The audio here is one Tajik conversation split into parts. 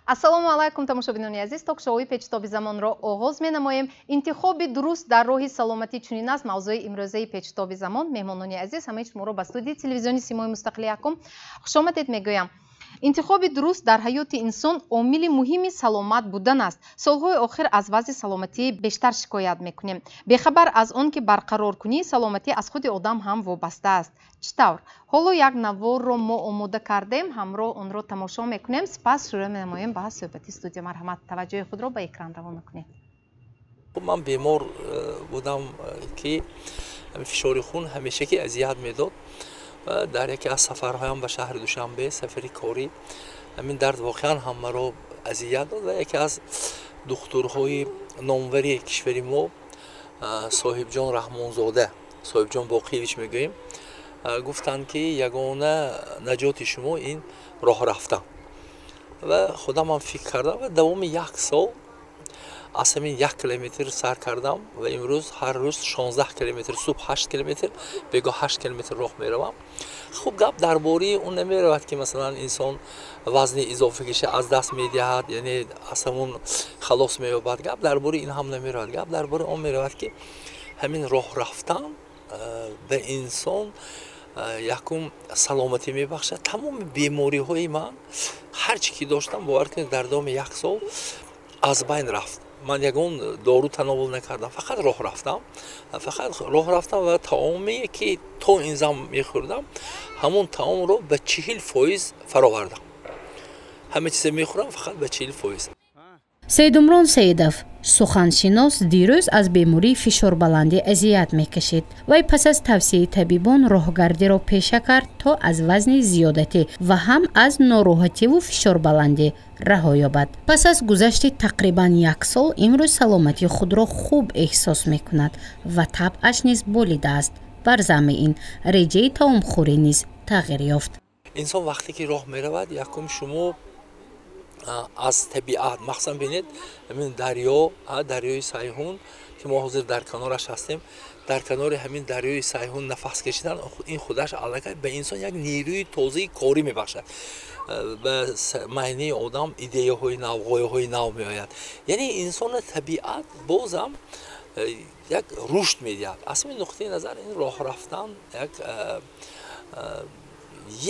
Ассалому алайкум, тамошобинони азиз. Ток-шоуи Печитоби замонро оғоз менамоем. Интихоби дуруст дар роҳи саломатӣ, чунин аст мавзӯи имрӯзаи Печитоби замон. Меҳмонони азиз, ҳамаи шуморо ба студияи телевизиони Симои мустақили якум хушомадед мегӯям. Интихоби дуруст дар ҳаёти инсон омили муҳими саломат будан аст. Солҳои охир аз вазъи саломатӣ бештар шикоят мекунем, бехабар аз он ки барқароркунии саломатӣ аз худи одам ҳам вобаста аст. Чӣ тавр? Ҳоло як наворро мо омода кардем, ҳамроҳ онро тамошо мекунем, сипас шурӯъ менамоем ба суҳбати студия. Марҳамат, таваҷҷӯҳи худро ба экран равона кунед. Ман бемор будам, ки фишори хун ҳамеша ки азият медод. Дар яке аз сафарҳоям ба шаҳри Душанбе, сафари корӣ, ҳамин дард воқеан ҳам маро азият дод ва яке аз духтурҳои номвари кишвари мо, Соҳибҷон Раҳмонзода, Соҳибҷон Боқиевич мегӯем, гуфтанд, ки ягона наҷоти шумо ин роҳ рафтан. Ва худамам фикр кардам ва давоми як сол аз ҳамин 1 километр сар кардам ва имрӯз ҳар рӯз 16 километр, субҳ 8 километр, бегоҳ 8 километр роҳ меравам. Хуб, гап дар бораи он намеравад, ки масалан инсон вазни изофагиша аз даст медиҳад, яъне аз ҳамун халос меёбад. Гап дар бораи ин ҳам намеравад. Гап дар бораи он меравад, ки ҳамин роҳ рафтан ба инсон якум саломатӣ мебахшад. Тамоми бемориҳои ман, ҳар чӣ ки доштам, бовар кунед, дар давоми як сол аз байн рафт. Ман ягон дору тановул накардам, фақат роҳ рафтам, фақат роҳ рафтам ва таоме ки то ин зам мехӯрдам, ҳамон таомро ба 40% фаровардам. Ҳама чизе мехӯрам, фақат ба 40%. Саидумрон Саидов, суханшинос, дирӯз аз бемории фишорбаландӣ азият мекашид. Вай пас аз тавсияи табибон роҳгардиро пеша кард, то аз вазни зиёдатӣ ва ҳам аз нороҳативу фишорбаландӣ раҳо ёбад. Пас аз гузашти тақрибан як сол имрӯз саломатии худро хуб эҳсос мекунад ва табъаш низ болидааст. Бар замми ин реҷаи таомхӯрӣ низ тағйир ёфт. Инсон вақте ки роҳ меравад, якум шумо аз табиат, махсусан бинед, ҳамин дарё, дарёи Сайҳун, ки мо ҳозир дар канораш ҳастем, дар канори ҳамин дарёи Сайҳун нафас кашидан, ин худаш аллакай ба инсон як нерӯи тозаи корӣ мебахшад. Ба майнаи одам идеяҳои нав, ғояҳои нав меояд. Яъне инсона табиат бозам як рушд медиҳад. Аз ҳамин нуқтаи назар ин роҳ рафтан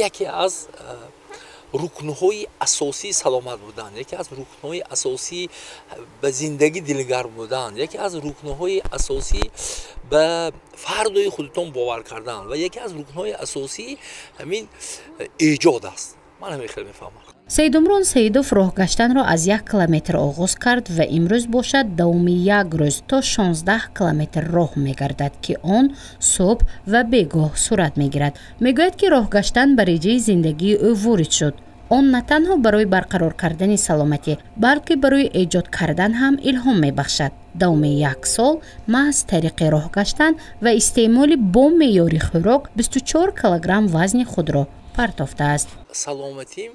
яке аз рукнҳои асосии саломат будан, яке аз рукнҳои асосии ба зиндагӣ дилгарм будан, яке аз рукнҳои асосии ба фардои худатон бовар кардан ва яке аз рукнҳои асосии ҳамин эҷод аст. Ман ҳамин хел мефаҳмам. Саидумрон Саидов роҳ гаштанро аз 1 километр оғоз кард ва имрӯз бошад давоми як рӯз то 16 километр роҳ мегардад, ки он субҳ ва бегоҳ сурат мегирад. Мегӯяд, ки роҳ гаштан ба реҷаи зиндагии ӯ ворид шуд. Он на танҳо барои барқарор кардани саломатӣ, балки барои эҷод кардан ҳам илҳом мебахшад. Давоми як сол маҳз тариқи роҳ гаштан ва истеъмоли бо меъёри хӯрок 24 килограмм вазни худро партофтааст. Саломатим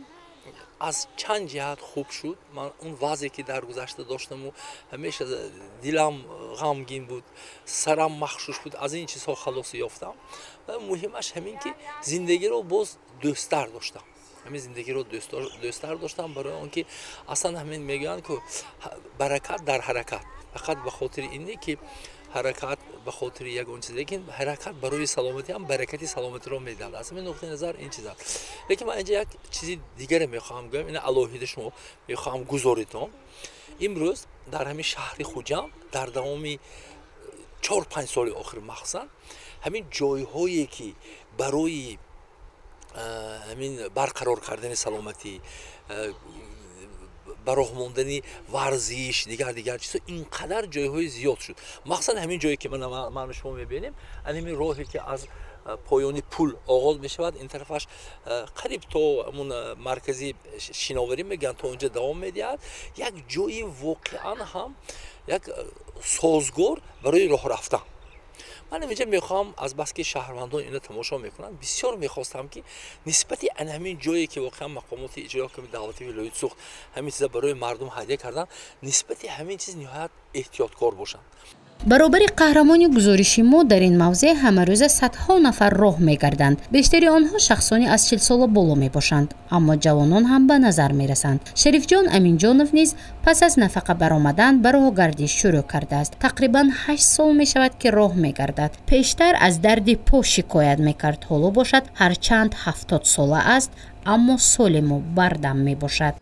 аз чанд ҷиҳат хуб шуд. Ман он вазъе ки дар гузашта доштаму ҳамеша дилам ғамгин буд, сарам махшуш буд, аз ин чизҳо халосӣ ёфтам. Ва муҳимаш ҳамин ки зиндагиро боз дӯсттар доштам, ҳамин зиндагиро дӯсттар доштам, барои он ки аслан ҳамин мегӯянд, ку баракат дар ҳаракат. Фақат ба хотири ин не, ки ҳаракат ба хотири ягон чиз, лекин ҳаракат барои саломатӣ ҳам баракати саломатиро медиҳад. Аз ҳамин нуқтаи назар ин чиз аст. Лекин ман инҷа як чизи дигаре мехоҳам гӯям, ина алоҳида шумо мехоҳам гузоритон. Имрӯз дар ҳамин шаҳри Хуҷанд дар давоми 4-5 соли охир, махсусан ҳамин ҷойҳое ки барои ҳамин барқарор кардани саломатӣ, ба роҳ мондани варзиш, дигар дигар чизҳо, ин қадар ҷойҳои зиёд шуд. Махсусан ҳамин ҷое ки ману шумо мебинем, ҳамин роҳе ки аз поёни пул оғоз мешавад, ин тарафаш қариб то ҳамун маркази шиноварӣ мегӯянд, то онҷо давом медиҳад, як ҷои воқеан ҳам як созгор барои роҳ рафтан. Ман инҷа мехоҳам, азбаски шаҳрвандон ина тамошо мекунанд, бисёр мехостам, ки нисбати ана ҳамин ҷое ки воқеан мақомоти иҷроия ҳокими давлати вилояти Суғд ҳамин чиза барои мардум ҳадя кардан, нисбати ҳамин чиз ниҳоят эҳтиёткор бошанд. Баробари қаҳрамони гузориши мо дар ин мавзеъ ҳамарӯза садҳо нафар роҳ мегарданд. Бештари онҳо шахсони аз 40 сола боло мебошанд, аммо ҷавонон ҳам ба назар мерасанд. Шарифҷон Аминҷонов низ пас аз нафақа баромадан ба роҳгардӣ шурӯъ кардааст. Тақрибан 8 сол мешавад, ки роҳ мегардад. Пештар аз дарди по шикоят мекард, ҳоло бошад, ҳарчанд 70 сола аст, аммо солиму бардам мебошад.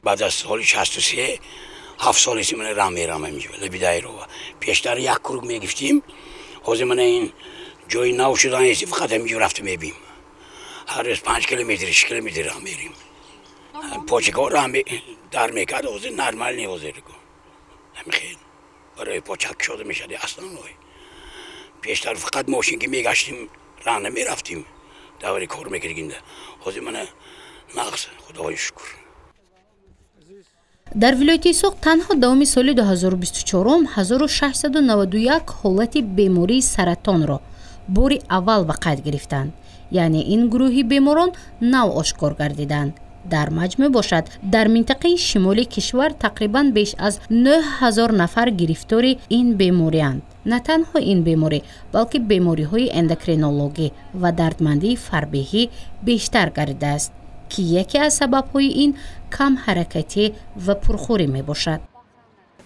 Баъд аз соли 63, 7 соли ман раҳ мерам инҷо Лебедайрова. Пештар як круг мегифтим, ҳозир мана ин ҷои нав шудан ест, фақат ҳаминҷо рафта мебим. Ҳар рӯз 5 километр, 6 километр раҳ мерим. Почакҳо раҳ дар мекард, ҳозир нормальный. Ҳозир ҳамин хел барои почак кушода мешуд основной. Пештар фақат мошин ки мегаштим, раҳ намерафтим, даври кор мекардагинда. Ҳозир мана нағз, худои шукр. Дар вилояти Суғд танҳо давоми соли 2024 1691 ҳолати бемории саратонро бори аввал ба қайд гирифтанд, яъне ин гурӯҳи беморон нав ошкор гардиданд. Дар маҷмӯъ бошад, дар минтақаи шимоли кишвар тақрибан беш аз 9000 нафар гирифтори ин беморианд. На танҳо ин беморӣ, балки бемориҳои эндокринологӣ ва дардмандии фарбеҳӣ бештар гардидааст, ки яке аз сабабҳои ин камҳаракатӣ ва пурхӯрӣ мебошад.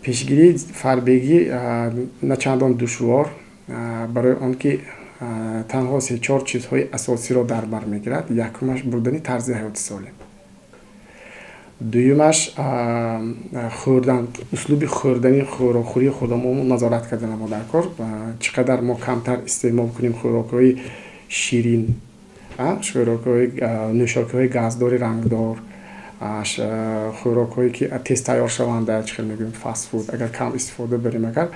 Пешгирии фарбегӣ на чандон душвор, барои он ки танҳо се-чор чизҳои асосиро дар бар мегирад. Якумаш бурдани тарзи ҳаёти солим, дуюмаш хӯрдан, услуби хӯрдани, хӯрокхӯрии худамон назорат кардан мо дар кор. Чӣ қадар мо камтар истеъмол кунем хӯрокҳои ширин, хӯрокҳои, нӯшокиҳои газдори рангдор, хӯрокҳое ки тез тайёр шаванда, чӣ хел мегӯем, фастфуд, агар кам истифода барем, агар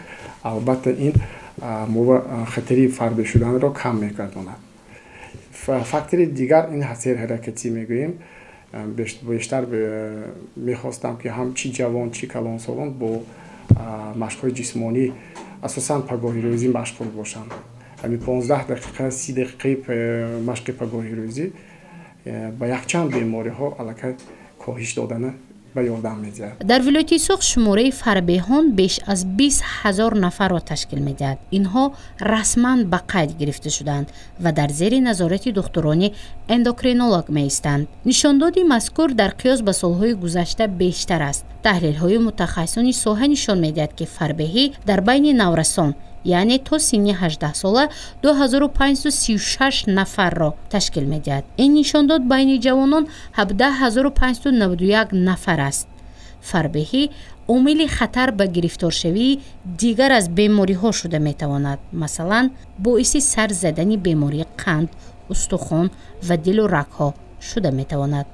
албатта ин мо хатари фарбе шуданро кам мегардонад. Фактори дигар ин серҳаракатӣ мегӯем. Бештар мехостам, ки ҳам чӣ ҷавон, чӣ калонсолон бо машқҳои ҷисмонӣ, асосан пагоҳирӯзӣ, машғул бошанд. Ҳамин 15 дақиқа, 30 дақиқаи машқи пагоҳирӯзӣ ба якчанд бемориҳо аллакай коҳиш додана ба ёрдам медиҳад. Дар вилояти Суғд шумораи фарбеҳон беш аз 20 000 нафарро ташкил медиҳад. Инҳо расман ба қайд гирифта шудаанд ва дар зери назорати духтурони эндокринолог меистанд. Нишондоди мазкур дар қиёс ба солҳои гузашта бештар аст. Таҳлилҳои мутахассисони соҳа нишон медиҳад, ки фарбеҳӣ дар байни наврасон, яъне то синни 18 сола, 2536 нафарро ташкил медиҳад. Ин нишондод байни ҷавонон 17591 нафар аст. Фарбеҳӣ омили хатар ба гирифторшавии дигар аз бемориҳо шуда метавонад, масалан, боиси сар задани бемории қанд, устухон ва дилу рагҳо шуда метавонад.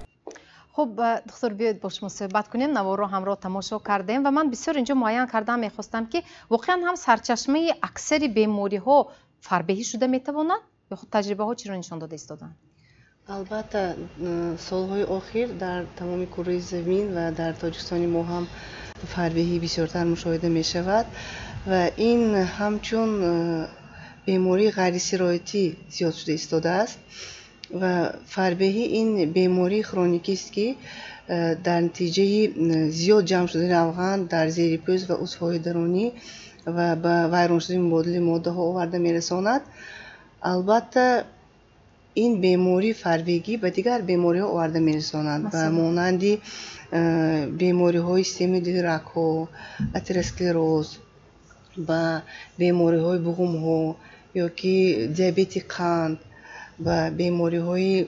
Хуб, духтур, биёед бо шумо суҳбат кунем. Наворро ҳамроҳ тамошо кардем ва ман бисёр инҷо муайян кардан мехостам, ки воқеан ҳам сарчашмаи аксари бемориҳо фарбеҳӣ шуда метавонад ё худ таҷрибаҳо чиро нишон дода истоданд? Албатта, солҳои охир дар тамоми кураи замин ва дар Тоҷикистони мо ҳам фарбеҳӣ бисёртар мушоҳида мешавад ва ин ҳамчун бемории ғайрисироятӣ зиёд шуда истодааст. Ва фарбеҳӣ ин бемории хроникист, ки дар натиҷаи зиёд ҷамъ шудани равған дар зери пӯст ва узвҳои дарунӣ ва ба вайрон шудани мубодилаи моддаҳо оварда мерасонад. Албатта, ин бемории фарбегӣ ба дигар бемориҳо оварда мерасонад, ба монанди бемориҳои системаи дили, рагҳо, атеросклероз, ба бемориҳои буғумҳо ё ки диабети қанд, ба бемориҳои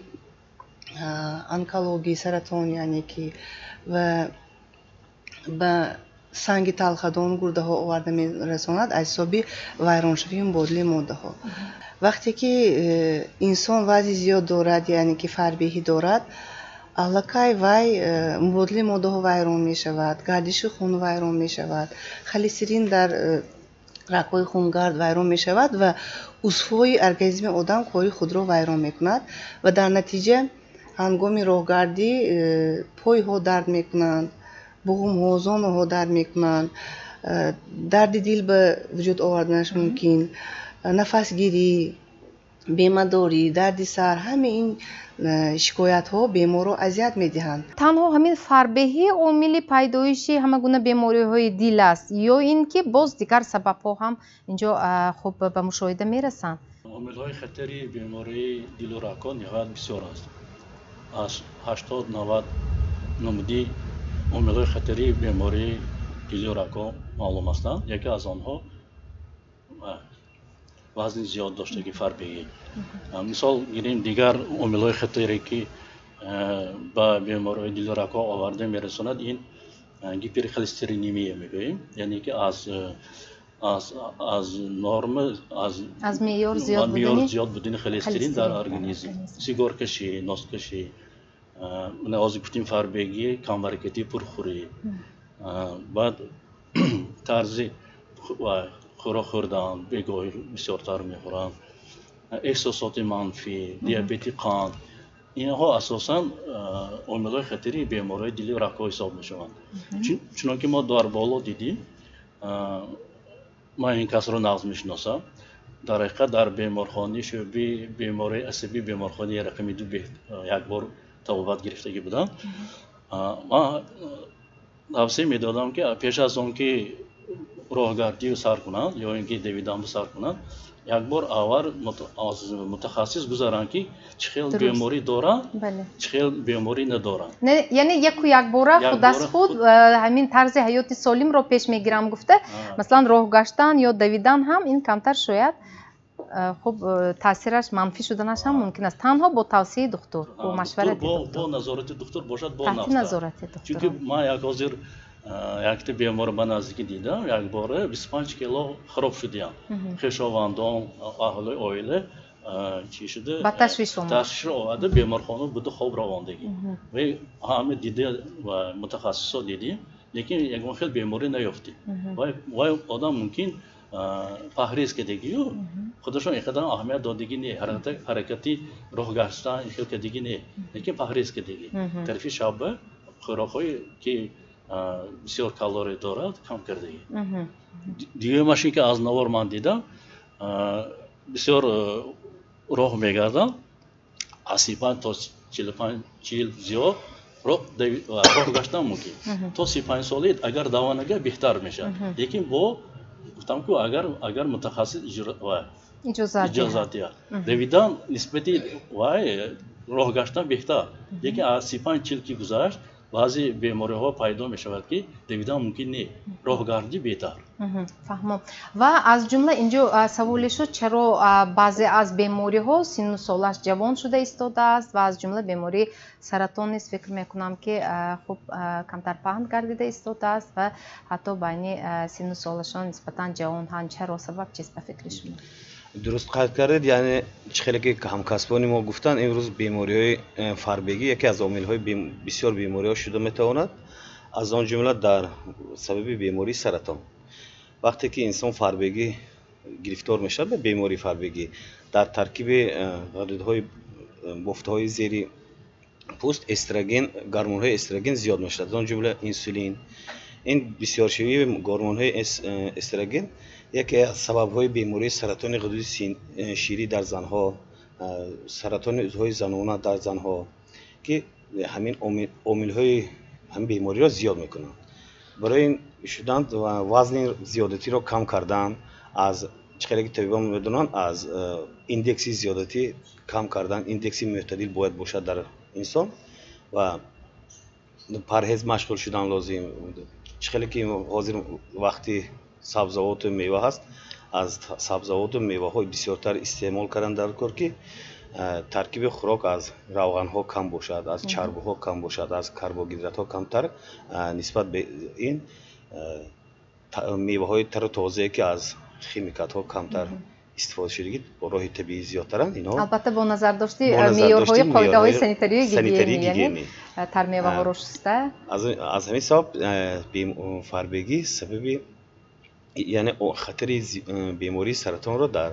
онкология, саратон, яъне ки ва ба санги талхадон, гурдаҳо оварда мерасонад аз ҳисоби вайроншавии мубодилаи моддаҳо. Вақте ки инсон вазни зиёд дорад, яъне ки фарбеҳӣ дорад, аллакай вай мубодилаи моддаҳо вайрон мешавад, гардиши хун вайрон мешавад, холестерин дар рагҳои хунгард вайрон мешавад ва узвҳои организми одам кори худро вайрон мекунад. Ва дар натиҷа ҳангоми роҳгардӣ пойҳо дард мекунанд, буғумҳо, зонуҳо дард мекунанд, дарди дил ба вуҷуд оварданаш мумкин, нафасгирӣ. Бемадорӣ, дарди сар, ҳамаи ин шикоятҳо беморро азият медиҳанд. Танҳо ҳамин фарбеҳӣ омили пайдоиши ҳама гуна бемориҳои дил аст ё ин ки боз дигар сабабҳо ҳам инҷо хуб ба мушоҳида мерасанд? Омилҳои хатари бемории дилу рагҳо ниҳоят бисёр аст. Аз 80-90 намуди омилҳои хатари бемории дилу рагҳо маълум ҳастанд. Яке аз онҳо вазни зиёд доштаги, фарбеҳӣ. Мисол гирем, дигар омилҳои хатаре, ки ба бемориҳои дилу рагҳо оварда мерасонад, ин гиперхолестеринемия мегӯем, яъне ки аз норма, аз меъёр зиёд меъёр зиёд будани холестерин дар организм, сигоркашӣ, носкашӣ, ҳозир гуфтем, фарбегӣ, камҳаракатӣ, пурхӯрӣ, баъд тарзи хӯрок хӯрдан, бегоҳӣ бисёртар мехӯранд, эҳсосоти манфӣ, диабети қанд. Инҳо асосан омилҳои хатари бемориҳои дилу рагҳо ҳисоб мешаванд. Чунон ки мо дар боло дидем, ман ин касро нағз мешиносам. Дар ҳақиқат, дар беморхонаи шӯъбаи бемории асабии беморхонаи рақами 2 як бор табобат гирифтагӣ будам. Ман тавсия медодам, ки пеш аз он ки роҳгардию сар кунанд ё ин ки давиданбу сар кунанд, як бор аввал аз мутахассис гузаранд, ки чӣ хел беморӣ доранд, чӣ хел беморӣ надоранд. Яъне яку якбора худ аз худ ҳамин тарзи ҳаёти солимро пеш мегирам гуфта, масалан, роҳ гаштан ё давидан ҳам, ин камтар шояд хуб таъсираш манфӣ шуданаш ҳам мумкин аст. Танҳо бо тавсияи духтур, бо машварати бо назорати духтур бошад, бо таҳти назорати духтур. Чунки ман як ҳозир якта бемор ба наздикӣ дидам, якбора 25 кило хароб шудиям. Хешовандон, аҳли оила чӣ шуда, ба ташвиш омад, ташвиш оварда, беморхона буда, хоб равондагӣ. Ва ҳама дида ва мутахассисо дидим, лекин ягон хел беморӣ наёфтем. Вай одам мумкин парҳез кардагию, худашон ин қадар аҳамият додагӣ не, ҳаракати роҳ гаштан ин хел кардагӣ не, лекин парҳез кардагӣ, тарафи шаба хӯрокҳое ки бисёр калория дорад, кам кардагӣ. Дуюмаш ин ки аз навор ман дидам, бисёр роҳ мегардам, аз 35 то 45, 40 зиёд роҳ гаштан мумкин. То 35 солӣ агар даванага, беҳтар мешавад, лекин бо гуфтам ку, агар мутахассис иҷозат диҳад. Давидан нисбати вай роҳ гаштан беҳтар, лекин аз 35, 40 ки гузашт, баъзе бемориҳо пайдо мешавад, ки давидан мумкин не, роҳгардӣ беҳтар. Фаҳмом. Ва аз ҷумла инҷо саволе шуд, чаро баъзе аз бемориҳо синну солаш ҷавон шуда истодааст ва аз ҷумла бемории саратон низ, фикр мекунам, ки хуб камтар паҳн гардида истодааст ва ҳатто байни синну солашон нисбатан ҷавон ҳанд. Чаро, сабаб чист ба фикри шумо? Дуруст қайд кардед. Яъне чӣ хеле ки ҳамкасбони мо гуфтанд, имрӯз бемориҳои фарбегӣ яке аз омилҳои бисёр бемориҳо шуда метавонад, аз он ҷумла дар сабаби бемории саратон. Вақте ки инсон фарбегӣ гирифтор мешавад, ба бемории фарбегӣ, дар таркиби ғадудҳои бофтаҳои зери пӯст эстроген, гормонҳои эстроген зиёд мешавад, аз он ҷумла инсулин. Ин бисёршавии гормонҳои эстроген яке аз сабабҳои бемории саратони ғудуди ширӣ дар занҳо, саратони узвҳои занона дар занҳо, ки ҳамин омилҳои ҳамин бемориро зиёд мекунанд. Барои ин шудан вазни зиёдатиро кам кардан, аз чӣ хеле ки табибон медонанд, аз индекси зиёдатӣ кам кардан, индекси мӯътадил бояд бошад дар инсон ва парҳез машғул шудан лозим. Чӣ хеле ки ҳозир вақти сабзавоту мева ҳаст, аз сабзавоту меваҳои бисёртар истеъмол кардан дар кор, ки таркиби хӯрок аз равғанҳо кам бошад, аз чарбуҳо кам бошад, аз карбогидратҳо камтар, нисбат ба ин меваҳои тару тозае, ки аз химикатҳо камтар истифода шудагӣ, бо роҳи табиӣ зиёдтаранд инҳо. Албатта, бо назардошти меъёрҳои қоидаҳои санитарию гигиенӣ, тармеваҳоро шуста. Аз ҳамин сабаб фарбегӣ сабаби, яъне хатари бемории саратонро дар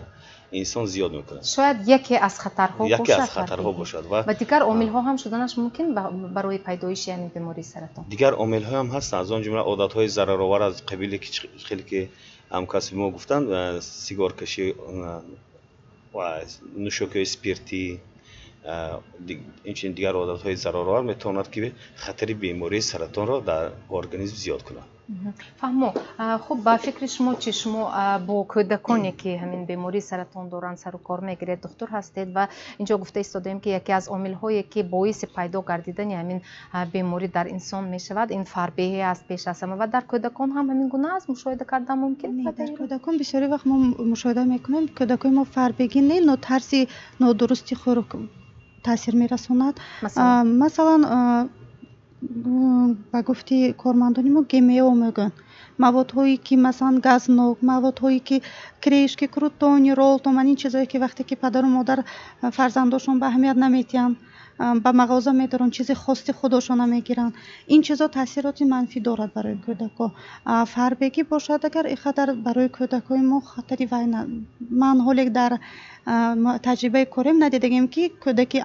инсон зиёд мекунад. Шояд яке аз хатарҳо. Яке аз хатарҳо бошад. Ва дигар омилҳо ҳам шуданаш мумкин барои пайдоиши ҳамин бемории саратон? Дигар омилҳо ҳам ҳастанд, аз он ҷумла одатҳои зараровар, аз қабиле ки хеле ки ҳамкасби мо гуфтанд, сигоркашӣ. Нӯшокиҳои спиртӣ, инчунин дигар одатҳои зараровар метавонад, ки хатари бемории саратонро дар организм зиёд кунад. Фаҳмо. Хуб, ба фикри шумо чӣ? Шумо бо кӯдаконе, ки ҳамин бемории саратон доранд, сару кор мегиред, духтур ҳастед ва инҷо гуфта истодаем, ки яке аз омилҳое, ки боиси пайдо гардидани ҳамин беморӣ дар инсон мешавад, ин фарбеҳӣ аст пеш аз ҳама. Ва дар кӯдакон ҳам ҳамин гуна аст, мушоҳида кардан мумкин? Дар кӯдакон бисёри вақт мо мушоҳида мекунем, кӯдакои мо фарбегӣ не, но тарзи нодурусти хӯрок таъсир мерасонад. Масалан, ба гуфти кормандони мо, ГМО мегӯянд, маводҳое ки, масалан, газнок, маводҳое ки кирешки, крутони, ролтон, ин чизое ки вақте ки падару модар фарзандошон ба аҳамият наметиҳанд, ба мағоза медоранд, чизи хости худошона мегиранд, ин чизо таъсироти манфӣ дорад барои кӯдакҳо. Фарбегӣ бошад, агар ин хатар барои кӯдакҳои мо хатари вай, ман ҳоле дар таҷрибаи корем надидагем, ки кӯдаки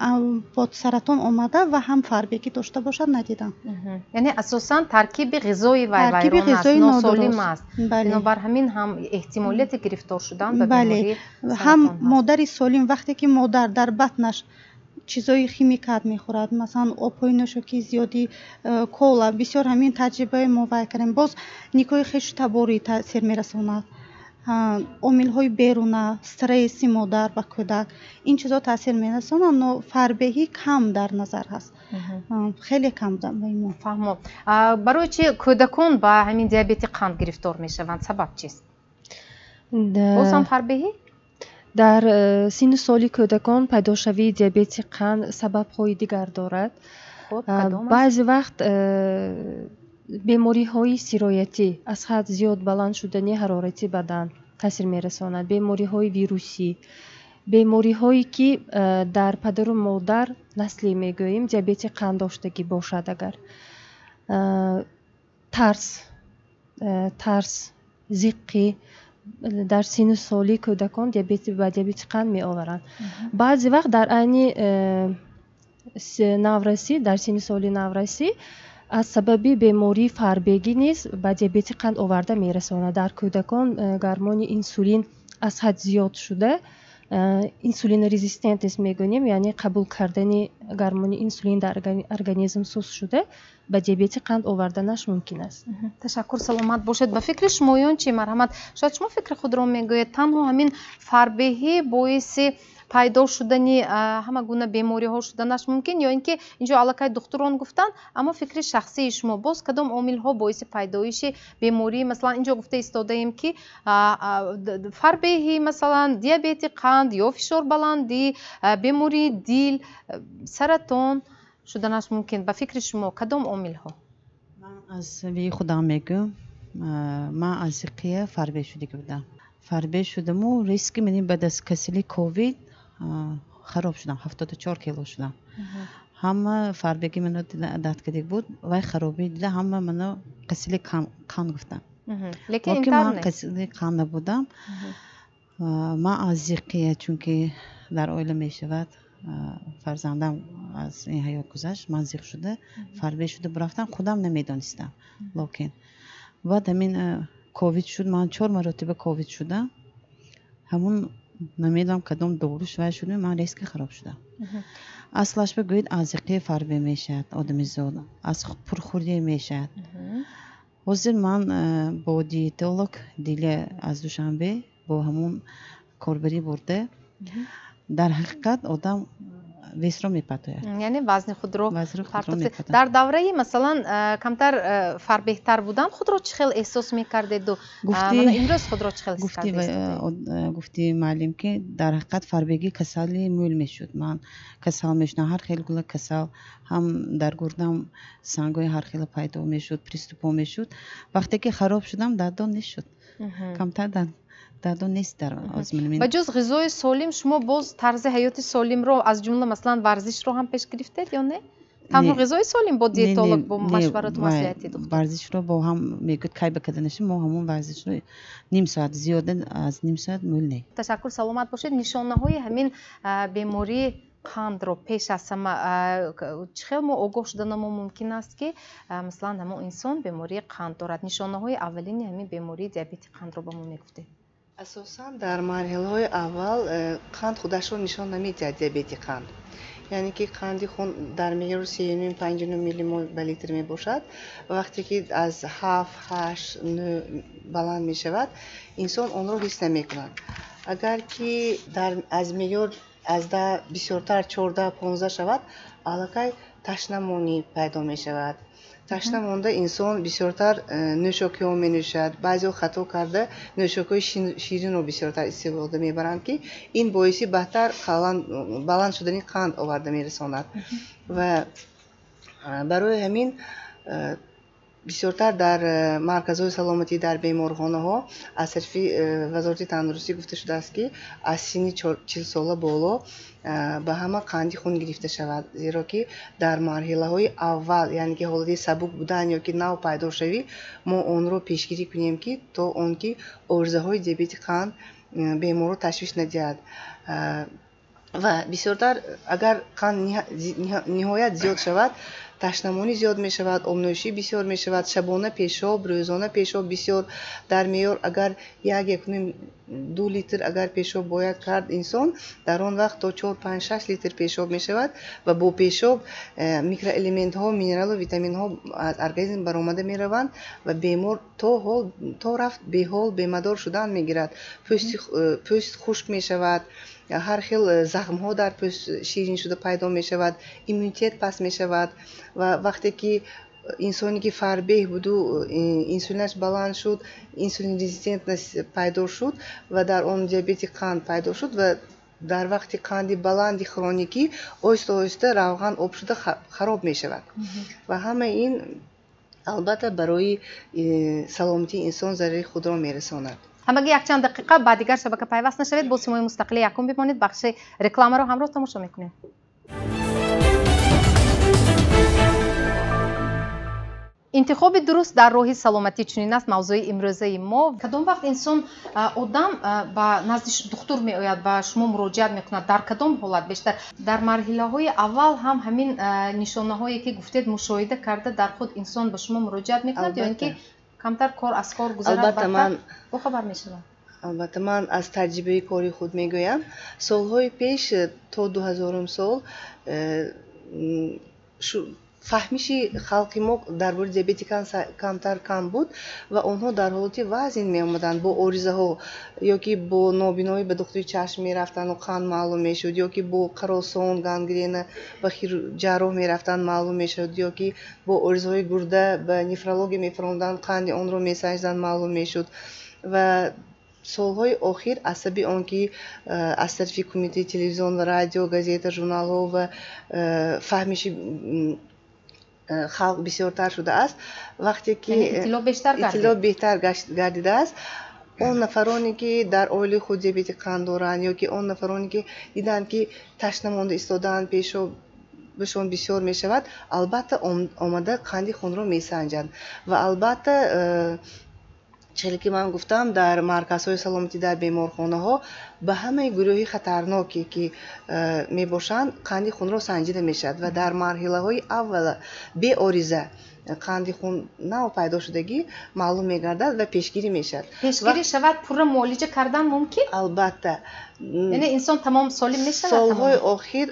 бо саратон омада ва ҳам фарбегӣ дошта бошад, надидам. Яъне асосан таркиби ғизои вай вайрон аст, носолим аст, бинобар ҳамин ҳам эҳтимолияти гирифтор шудан ба бемории ҳам модари солим, вақте ки модар дар батнаш чизои химикат мехӯрад, масалан, обҳои нӯшокии зиёдӣ, кола бисёр, ҳамин таҷрибаи мо вай кардем. Боз никоҳи хешу таборӣ таъсир мерасонад, омилҳои беруна, стресси модар ба кӯдак, ин чизо таъсир мерасонанд, но фарбеҳӣ кам дар назар ҳаст, хеле кам. Фаҳмо. Барои чи кӯдакон ба ҳамин диабети қанд гирифтор мешаванд? Сабаб чист? Боз ҳам фарбеҳӣ? Дар синну соли кӯдакон пайдошавии диабети қанд сабабҳои дигар дорад. Баъзе вақт бемориҳои сироятӣ, аз ҳад зиёд баланд шудани ҳарорати бадан таъсир мерасонад, бемориҳои вирусӣ, бемориҳое ки дар падару модар наслӣ мегӯем, диабети қанд доштагӣ бошад, агар тарс, зиққӣ дар синну соли кӯдакон ба диабети қанд меоваранд. Баъзе вақт дар айни наврасӣ, дар синни соли наврасӣ аз сабаби бемории фарбегӣ низ ба диабети қанд оварда мерасонад. Дар кӯдакон гормони инсулин аз ҳад зиёд шуда, инсулинорезистентность мегӯем, яъне қабул кардани гормони инсулин дар организм суст шуда, ба диабети қанд оварданаш мумкин аст. Ташаккур, саломат бошед. Ба фикри шумоён чӣ? Марҳамат, шояд шумо фикри худро мегӯед. Танҳо ҳамин фарбеҳӣ боиси пайдо шудани ҳама гуна бемориҳо шуданаш мумкин ё ин ки инҷо аллакай духтурон гуфтанд, аммо фикри шахсии шумо, боз кадом омилҳо боиси пайдоиши беморӣ, масалан, инҷо гуфта истодаем, ки фарбеҳӣ, масалан, диабети қанд ё фишорбаландӣ, бемории дил, саратон шуданаш мумкин? Ба фикри шумо, кадом омилҳо? Ман аз вии худам мегӯям. Ман аз зиққия фарбеҳ шудагӣ будам. Фарбеҳ шудаму риски мани баъд аз касали ковид хароб шудам, 74 кило шудам. Ҳама фарбегӣ мано дад кардик буд, вай харобӣ дида, ҳама мано касали қанд гуфтанд. Лекин ман касали қанд набудам. Ман аз зиққия, чунки дар оила мешавад, фарзандам аз ин ҳаёт гузашт, ман зиқ шуда, фарбеҳ шуда бурафтам, худам намедонистам. Локин баъд ҳамин ковид шуд, ман чор маротиба ковид шудам, ҳамун намедонам кадом доруш вай шуд, ман резко хароб шудам. Аслаш бигӯед, аз зиққи фарбеҳ мешавад одамизод, аз пурхӯрӣ мешавад. Ҳозир ман бо диетолог Диля аз Душанбе бо ҳамун корбарӣ бурда, дар ҳақиқат одам весро мепартояд. Яъне вазни худро партофт. Дар давраи, масалан, камтар фарбеҳтар будан худро чӣ хел эҳсос мекардеду имрӯз худро чӣ хел ҳис кардед? Гуфти муаллим, ки дар ҳақиқат фарбегӣ касали мӯл мешуд, ман касал мешудам, ҳар хел гула касал, ҳам дар гурдам сангҳои ҳар хела пайдо мешуд, приступҳо мешуд. Вақте ки хароб шудам, дардон нешуд, камтар дардон нест дар. Ба ҷуз ғизои солим, шумо боз тарзи ҳаёти солимро, аз ҷумла, масалан, варзишро ҳам пеш гирифтед ё не? Танҳо ғизои солим бо диетолог, бо машварату маслиҳати духтур? Варзишро бо ҳам мегӯяд, кай ба карда нашид, мо ҳамон варзишро ним соат, зиёда аз ним соат мӯл не. Ташаккур, саломат бошед. Нишонаҳои ҳамин бемории қандро пеш аз ҳама чӣ хел мо огоҳ шуданамо мумкин аст, ки, масалан, ҳамон инсон бемории қанд дорад? Нишонаҳои аввалини ҳамин бемории диабети қандро ба мо мегуфтед. Асосан дар марҳилаҳои аввал қанд худашро нишон намедиҳад, диабети қанд. Яъне ки қанди хун дар меъёри 3,5-5,5 миллимол ба литр мебошад. Вақте ки аз 7, 8, 9 баланд мешавад, инсон онро ҳис намекунад. Агар ки аз меъёр аз 10 бисёртар 14, 15 шавад, аллакай ташнамонӣ пайдо мешавад. Ташна монда инсон бисёртар нӯшокиҳо менӯшад. Баъзеҳо хато карда нӯшокиҳои ширинро бисёртар истифода мебаранд, ки ин боиси бадтар баланд шудани қанд оварда мерасонад. Ва барои ҳамин бисёртар дар марказҳои саломатӣ, дар беморхонаҳо аз тарафи Вазорати тандурустӣ гуфта шудааст, ки аз синни 40 сола боло ба ҳама қанди хун гирифта шавад, зеро ки дар марҳилаҳои аввал, яъне ки ҳолати сабук будан ё ки нав пайдошавӣ, мо онро пешгирӣ кунем, ки то он ки оризаҳои диабети қанд беморро ташвиш надиҳад. Ва бисёртар агар қанд ниҳоят зиёд шавад, ташнамонӣ зиёд мешавад, обнӯшӣ бисёр мешавад, шабона пешоб, рӯзона пешоб бисёр. Дар меъёр агар 1-1.5-2 литр агар пешоб бояд кард инсон, дар он вақт то 4, 5, 6 литр пешоб мешавад ва бо пешоб микроэлементҳо, минералу витаминҳо аз организм баромада мераванд ва бемор то рафт беҳол, бемадор шудан мегирад. Пӯст хушк мешавад, ҳар хел захмҳо дар пӯст ширин шуда пайдо мешавад, иммунитет паст мешавад. Ва вақте ки инсоне ки фарбеҳ буду инсулинаш баланд шуд, инсулинрезистентность пайдо шуд ва дар он диабети қанд пайдо шуд ва дар вақти қанди баланди хроникӣ оҳиста оҳиста равған об шуда хароб мешавад. Ва ҳамаи ин албатта барои саломатии инсон зарари худро мерасонад. Ҳамагӣ якчанд дақиқа ба дигар шабака пайваст нашавед, бо Симои мустақили якум бимонед, бахши рекламаро ҳамроҳ тамошо мекунем. Интихоби дуруст дар роҳи саломатӣ чунин аст мавзӯи имрӯзаи мо. Кадом вақт инсон одам ба назди духтур меояд, ба шумо муроҷиат мекунад, дар кадом ҳолат бештар? Дар марҳилаҳои аввал ҳам ҳамин нишонаҳое ки гуфтед мушоҳида карда дар худ инсон ба шумо муроҷиат мекунад ё ин ки камтар кор аз кор гузарад, баъдтар бохабар мешавад? Албатта, ман аз таҷрибаи кори худ мегӯям. Солҳои пеш то 2000 сол фаҳмиши халқи мо дар бораи диабети камтар кам буд ва онҳо дар ҳолати вазин меомаданд бо оризаҳо, ё ки бо нобиноӣ ба духтури чашм мерафтанд ва қанд маълум мешуд, ё ки бо қаросон, гангрена ба ҷарроҳ мерафтанд, маълум мешуд, ё ки бо оризаҳои гурда ба нефрология мефаронданд, қанди онро месанҷиданд, маълум мешуд. Ва солҳои охир аз сабаби он ки аз тарафи кумитаи телевизион ва радио, газета, журналҳо ва фаҳмиши халқ бисёртар шудааст, вақте ки иттилоъ беҳтар гардидааст, он нафароне ки дар оилаи худ диабети қанд доранд ё ки он нафароне ки диданд ки ташна монда истодаанд, пешобашон бисёр мешавад, албатта омада қанди хунро месанҷанд. Ва албатта челе ки ман гуфтам, дар марказҳои саломатӣ, дар беморхонаҳо ба ҳамаи гурӯҳи хатарноке ки мебошанд қанди хунро санҷида мешавад ва дар марҳилаҳои аввала беориза қанди хун нав пайдо шудагӣ маълум мегардад ва пешгирӣ мешавад. Пешгирӣ шавад, пурра муолиҷа кардан мумкин? Албатта. Яъне инсон тамом солим мешавад? Солҳои охир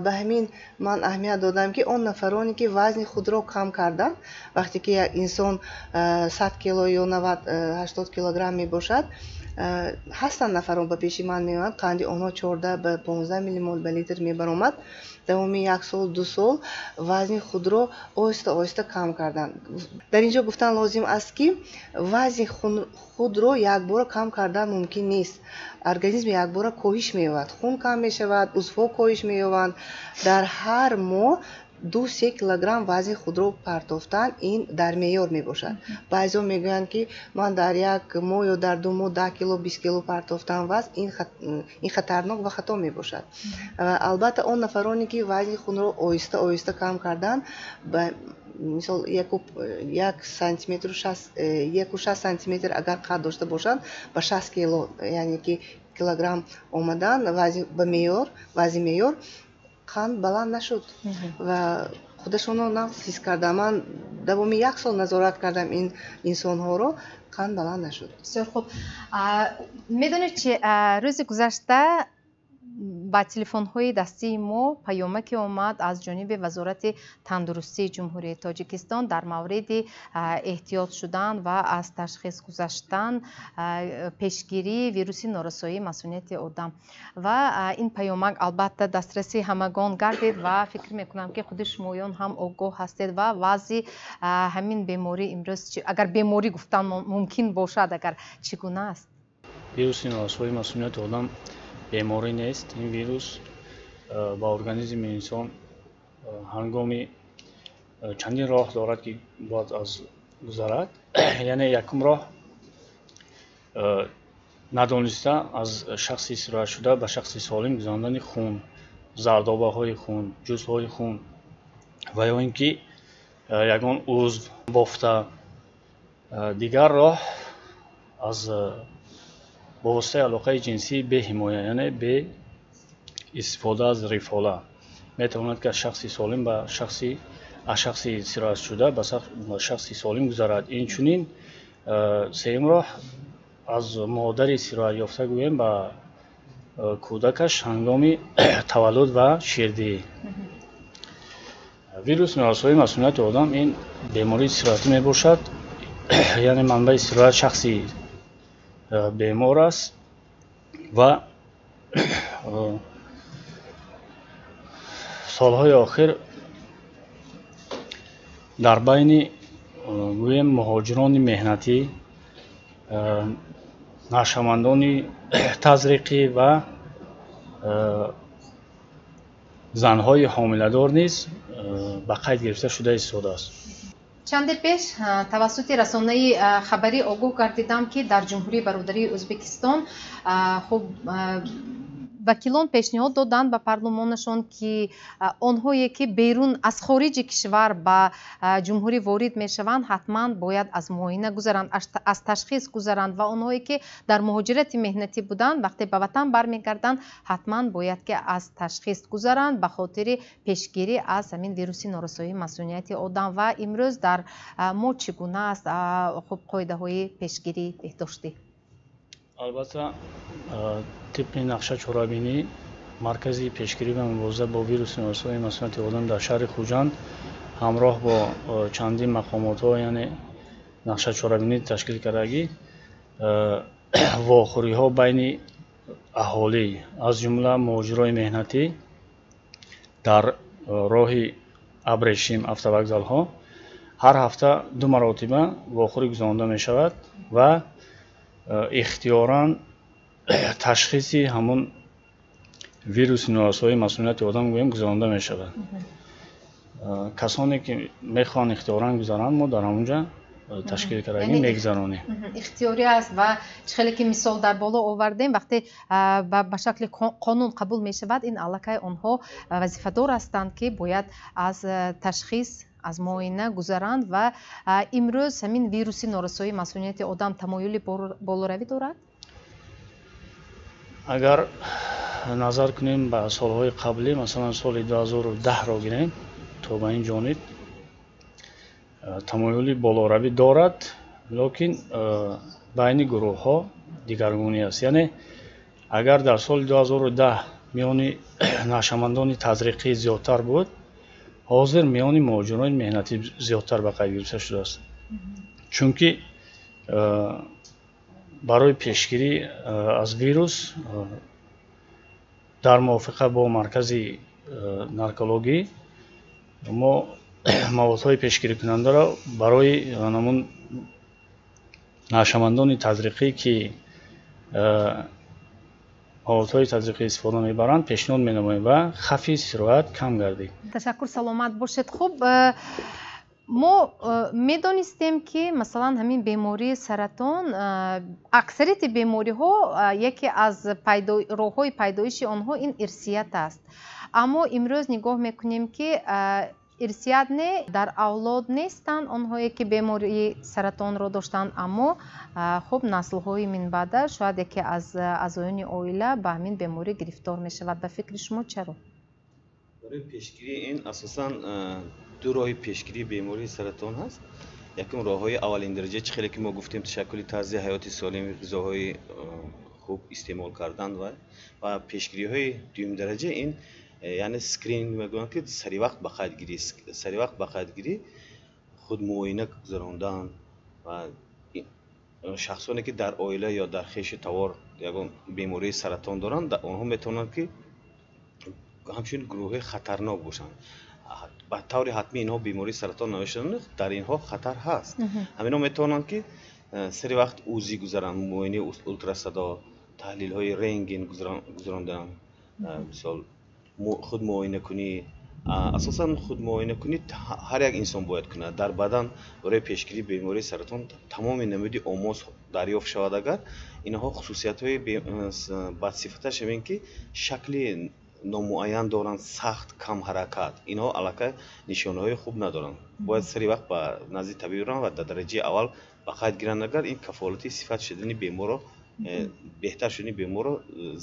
ба ҳамин ман аҳамият додам, ки он нафароне ки вазни худро кам карданд, вақте ки як инсон 100 кило ё 90-80 килограмм мебошад, ҳастанд нафарон ба пеши ман меоянд, қанди онҳо 14 ба 15 миллимол ба литр мебаромад. Давоми як сол, 2 сол вазни худро оҳиста оҳиста кам карданд. Дар ин ҷо гуфтан лозим аст, ки вазни худро якбора кам кардан мумкин нест. Организм якбора коҳиш меёбад, хун кам мешавад, узвҳо коҳиш меёбанд. Дар ҳар моҳ 2-3 килограмм вазни худро партофтан ин дар меъёр мебошад. Баъзеҳо мегӯянд, ки ман дар як моҳ ё дар 2 моҳ 10 кило, 20 кило партофтам вазн, ин хатарнок ва хато мебошад. Албатта он нафароне ки вазни хунро оҳиста оҳиста кам карданд, мисол 1 сантиметру 1,6 сантиметр агар қад дошта бошанд, ба 60 кило, яъне ки килограмм омадан ба меъёр, вазни меъёр, қанд баланд нашуд ва худашонро нағз ҳис кардам. Ман Давоми як сол назорат кардам ин инсонҳоро, қанд баланд нашуд. Бисёр хуб. Медонед чи, рӯзи гузашта ба телефонҳои дастии мо паёмаке омад аз ҷониби Вазорати тандурустии Ҷумҳурии Тоҷикистон дар мавриди эҳтиёт шудан ва аз ташхис гузаштан, пешгирии вируси норасоии масунияти одам. Ва ин паёмак албатта дастраси ҳамагон гардид ва фикр мекунам, ки худи шумоён ҳам огоҳ ҳастед ва вазъи ҳамин беморӣ имрӯз, агар беморӣ гуфтан мумкин бошад, агар чӣ гуна аст? Вируси норасоии масунияти одам беморӣ нест. Ин вирус ба организми инсон ҳангоми чандин роҳ дорад, ки бояд аз гузарад. Яъне якум роҳ, надониста аз шахси сироятшуда ба шахси солим гузарондани хун, зардобаҳои хун, ҷузъҳои хун ва ё ин ки ягон узв, бофта. Дигар роҳ, аз бо воситаи алоқаи ҷинсии беҳимоя, яъне бе истифода аз рифола, метавонад, ки аз шахси солим ба шахси аз шахси сироятшуда ба шахси солим гузарад. Инчунин сеюм роҳ, аз модари сироятёфта, гӯем, ба кӯдакаш ҳангоми таваллуд ва ширдиҳӣ. Вируси норасоии масунияти одам ин бемории сироятӣ мебошад, яъне манбаи сироят шахси бемор аст ва солҳои охир дар байни, гӯем, муҳоҷирони меҳнатӣ, нашъамандони тазриқӣ ва занҳои ҳомиладор низ ба қайд гирифта шуда истодааст. Чанде пеш тавассути расонаи хабарӣ огоҳ гардидам, ки дар Ҷумҳурии Бародарии Ӯзбекистон, хуб, вакилон пешниҳод доданд ба парлумонашон, ки онҳое ки берун аз хориҷи кишвар ба ҷумҳурӣ ворид мешаванд, ҳатман бояд аз муоина гузаранд, аз ташхис гузаранд ва онҳое ки дар муҳоҷирати меҳнатӣ буданд, вақте ба ватан бармегарданд, ҳатман бояд ки аз ташхис гузаранд ба хотири пешгирӣ аз ҳамин вируси норасоии масунияти одам. Ва имрӯз дар мо чӣ гуна аст, хуб, қоидаҳои пешгирии беҳдоштӣ? Албатта, тибқи нақша чорабинӣ Маркази пешгирӣ ва мубориза бо вируси норасоии масунияти одам дар шаҳри Хуҷанд ҳамроҳ бо чандин мақомотҳо, яъне нақша чорабинӣ ташкил кардагӣ, вохӯриҳо байни аҳолӣ, аз ҷумла муҳоҷирони меҳнатӣ, дар роҳи абрешим, автовокзалҳо ҳар ҳафта ду маротиба вохӯрӣ гузаронда мешавад ва ихтиёран ташхиси ҳамон вируси норасоии масунияти одам, гӯем, гузаронда мешавад. Касоне ки мехоҳанд ихтиёран гузаранд, мо дар ҳамонҷа ташкил кардагӣ мегузаронем. Ихтиёрӣ аст ва чӣ хеле ки мисол дар боло овардем, вақте ба шакли қонун қабул мешавад, ин аллакай онҳо вазифадор ҳастанд, ки бояд аз ташхис, аз муоина гузаранд. Ва имрӯз ҳамин вируси норасоии масунияти одам тамоюли болоравӣ дорад? Агар назар кунем ба солҳои қаблӣ, масалан соли 2010-ро гирем, то ба ин ҷониб тамоюли болоравӣ дорад, лекин байни гурӯҳҳо дигаргунӣ аст. Яъне агар дар соли 2010 миёни нашъамандони тазриқӣ зиёдтар буд, ҳозир миёни муҳоҷирони меҳнатӣ зиёдтар ба қайд гирифта шудааст, чунки барои пешгирӣ аз вирус дар мувофиқа бо маркази наркологӣ мо маводҳои пешгирикунандаро барои ҳамон нашъамандони тазриқӣ, ки маводҳои тазриқӣ истифода мебаранд, пешниҳод менамоем ва хавфи сироят кам гардид. Ташаккур, саломат бошед. Хуб, мо медонистем, ки масалан ҳамин бемории саратон, аксарияти бемориҳо яке аз роҳҳои пайдоиши онҳо ин ирсият аст. Аммо имрӯз нигоҳ мекунем, ки ирсият не, дар авлод нестанд онҳое ки бемории саратонро доштанд, аммо хуб, наслҳои минбаъда шояд яке аз аъзоёни оила ба ҳамин беморӣ гирифтор мешавад. Ба фикри шумо, чаро? Барои пешгирии ин асосан Ду роҳи пешгирии бемории саратон ҳаст. Якум, роҳҳои аввалин дараҷа, чӣ хеле ки мо гуфтем, ташаккули тарзи ҳаёти солим, ғизоҳои хуб истеъмол кардан ва пешгириҳои дуюмдараҷа ин, яъне скрининг мегӯянд, ки саривақт ба қайдгирӣ, саривақт ба қайдгирӣ, худмуоина гузарондан ва шахсоне ки дар оила ё дар хешу тавор ягон бемории саратон доранд, онҳо метавонанд ки ҳамчунин гурӯҳҳои хатарнок бошанд. Ба таври ҳатмӣ инҳо бемории саратон намешаванд, дар инҳо хатар ҳаст. Ҳаминҳо метавонанд ки сари вақт УЗИ гузаранд, муоинаи ултрасадо, таҳлилҳои рентген гузарондан, мисол, худмуоинакунӣ. Асосан худмуоинакунӣ ҳар як инсон бояд кунад. Дар бадан барои пешгирии бемории саратон тамоми намуди омоз дарёфт шавад. Агар инҳо хусусиятҳои бадсифаташ ҳамин ки шакли номуайян доранд, сахт, камҳаракат, инҳо аллакай нишонаҳои хуб надоранд. Бояд сари вақт ба назди табиб раванд ва дар дараҷаи аввал ба қайд гиранд. Агар ин кафолати сифат шудани беморро, беҳтар шудани беморро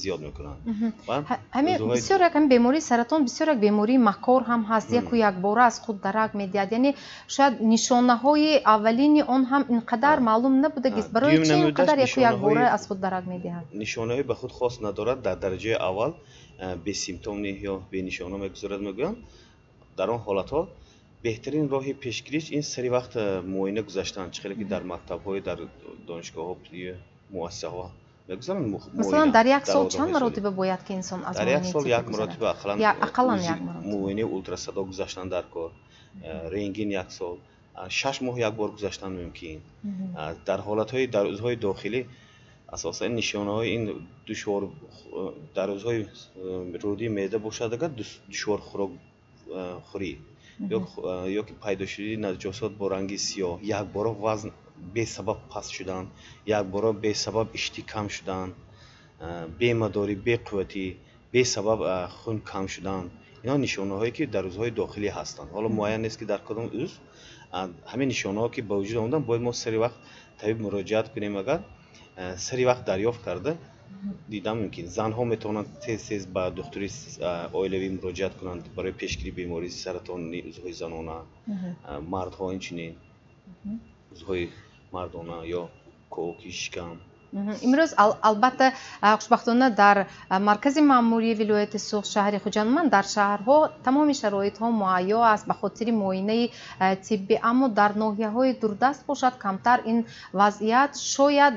зиёд мекунанд. Ҳамин бисёр як ҳамин бемории саратон бисёр як бемории макор ҳам ҳаст, яку якбора аз худ дарак медиҳад. Яъне шояд нишонаҳои аввалини он ҳам ин қадар маълум набудагист. Барои чи ин қадар яку якбора аз худ дарак медиҳад? Нишонаҳои ба худ хос надорад. Дар дараҷаи аввал бесимптомни ё бенишона мегузарад, мегӯянд. Дар он ҳолатҳо беҳтарин роҳи пешгириш ин сари вақт муоина гузаштан, чӣ хеле ки дар мактабҳои, дар донишгоҳҳо, муассисаҳо мегузаранд. Масалан, дар як сол чанд маротиба бояд ки инсон аз дар як сол як маротиба ақаллан як маротиба муоинаи ултрасадо гузаштан дар кор, рентген як сол, 6 моҳ як бор гузаштан мумкин. Дар ҳолатҳои дар узвҳои дохилӣ асосан нишонаҳои ин душвор, дар узвҳои рӯдии меъда бошад, агар душвор хӯрокхӯрӣ ё ки пайдо шудани наҷосот бо ранги сиёҳ, якбора вазн бесабаб паст шудан, якбора бесабаб иштиҳ кам шудан, бемадорӣ, беқувватӣ, бесабаб хун кам шудан, инҳо нишонаҳое ки дар узвҳои дохилӣ ҳастанд. Ҳоло муайян нест ки дар кадом узв. Ҳамин нишонаҳо ки ба вуҷуд омадан, бояд мо сари вақт табиб муроҷиат кунем. Агар сари вақт дарёфт карда дидан мумкин, занҳо метавонанд тез тез ба духтури оилавӣ муроҷиат кунанд барои пешгирии бемории саратони узвҳои занона, мардҳо инчунин узвҳои мардона ё ковоки шикам. Имрӯз, албатта, хушбахтона, дар маркази маъмурии вилояти Суғд, шаҳри Хуҷанд, умуман дар шаҳрҳо тамоми шароитҳо муҳайё аст ба хотири муоинаи тиббӣ, аммо дар ноҳияҳои дурдаст бошад, камтар ин вазъият, шояд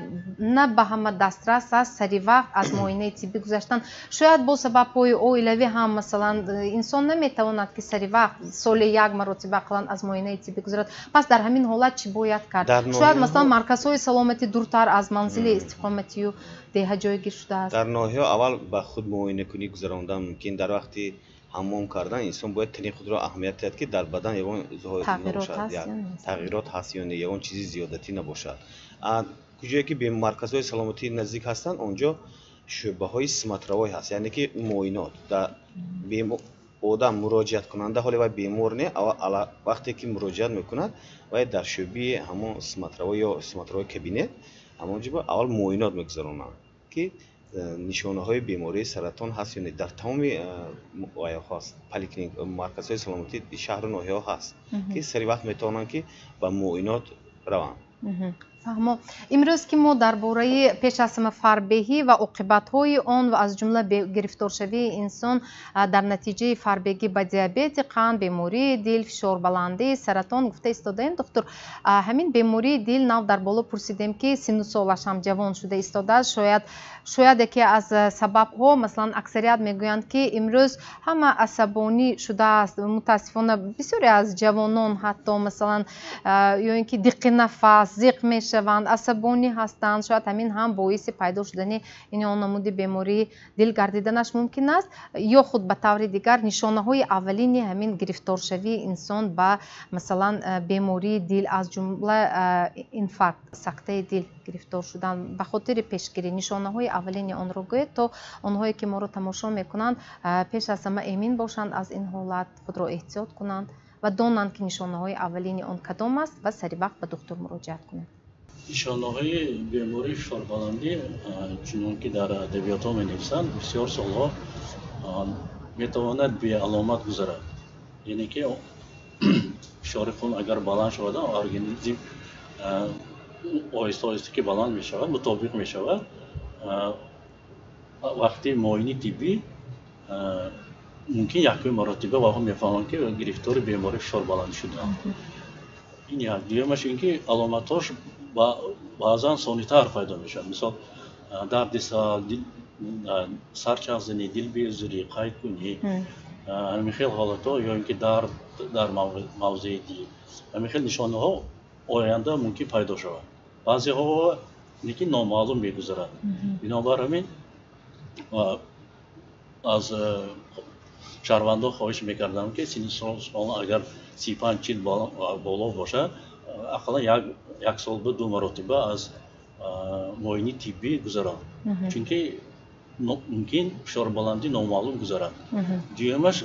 на ба ҳама дастрас аст сари вақт аз муоинаи тиббӣ гузаштан. Шояд бо сабабҳои оилавӣ ҳам, масалан, инсон наметавонад ки сари вақт соли як маротиба ақаллан аз муоинаи тиббӣ гузарад. Пас дар ҳамин ҳолат чӣ бояд кард? Шояд, масалан, марказҳои саломатӣ дуртар аз манзили истиқоматию деҳа ҷойгир шудааст. Дар ноҳияҳо аввал ба худ муоинакунӣ гузарондан мумкин. Дар вақти ҳаммом кардан инсон бояд тани худро аҳамият диҳад, ки дар бадан ягон тағйирот ҳаст ё не, ягон чизи зиёдатӣ набошад. Куҷое ки марказҳои саломатӣ наздик ҳастанд, он ҷо шӯъбаҳои смотровой ҳаст, яъне ки муоинот. Одам муроҷиаткунанда, ҳоле вай бемор не, вақте ки муроҷиат мекунад, вай дар шӯъбаи ҳамон смотровой ё смотровой кабинет, ҳамон ҷо аввал муоинот мегузаронанд, ки нишонаҳои бемории саратон ҳаст ё не. Дар тамоми ҳаст поликлиник, марказҳои саломатӣ шаҳру ноҳияҳо ҳаст, ки сари вақт метавонанд ки ба муоинот раванд. Фаҳмо. Имрӯз ки мо дар бораи пеш аз ҳама фарбеҳӣ ва оқибатҳои он ва аз ҷумла гирифторшавии инсон дар натиҷаи фарбегӣ ба диабети қанд, бемории дил, фишорбаландӣ, саратон гуфта истодаем, духтур, ҳамин бемории дил нав дар боло пурсидем, ки синну солаш ҳам ҷавон шуда истодааст. Шояд яке аз сабабҳо, масалан, аксарият мегӯянд, ки имрӯз ҳама асабонӣ шудааст, мутаассифона, бисёре аз ҷавонон ҳатто, масалан, ё ин ки диққи нафас, зиқ мешаванд, асабонӣ ҳастанд. Шояд ҳамин ҳам боиси пайдо шудани ин он намуди бемории дил гардиданаш мумкин аст. Ё худ ба таври дигар, нишонаҳои аввалини ҳамин гирифторшавии инсон ба, масалан, бемории дил, аз ҷумла инфаркт, сактаи дил гирифтор шудан, ба хотири пешгирӣ нишонаҳои аввалини онро гӯед, то онҳое ки моро тамошо мекунанд, пеш аз ҳама эмин бошанд аз ин ҳолат, худро эҳтиёт кунанд ва донанд, ки нишонаҳои аввалини он кадом аст ва сари вақт ба духтур муроҷиат кунанд. Нишонаҳои бемории фишорбаландӣ, чунон ки дар адабиётҳо менависанд, бисёр солҳо метавонад беаломат гузарад, яъне ки Фишори хун агар баланд шавад, организм оҳиста оҳиста ки баланд мешавад, мутобиқ мешавад. Вақти муоини тиббӣ мумкин якум маротиба ваҳо мефаҳманд, ки гирифтори бемории фишорбаландӣ шудаанд. Ин як. Дуюмаш ин ки аломатҳош баъзан сонитар пайдо мешавад, мисол дарди сар, сарчахзанӣ, дилбезурӣ, қайдкунӣ, ҳамин хел ҳолатҳо, ё ин ки дард дар мавзеи дил, ҳамин хел нишонаҳо оянда мумкин пайдо шавад. Баъзеҳо лекин номаълум мегузарад. Бинобар ҳамин аз шаҳрвандон хоҳиш мекардам, ки синни сол агар 35-40 боло бошад, ақаллан як сол ба ду маротиба аз муоини тиббӣ гузаранд, чунки мумкин фишорбаландӣ номаълум гузарад. Дуюмаш,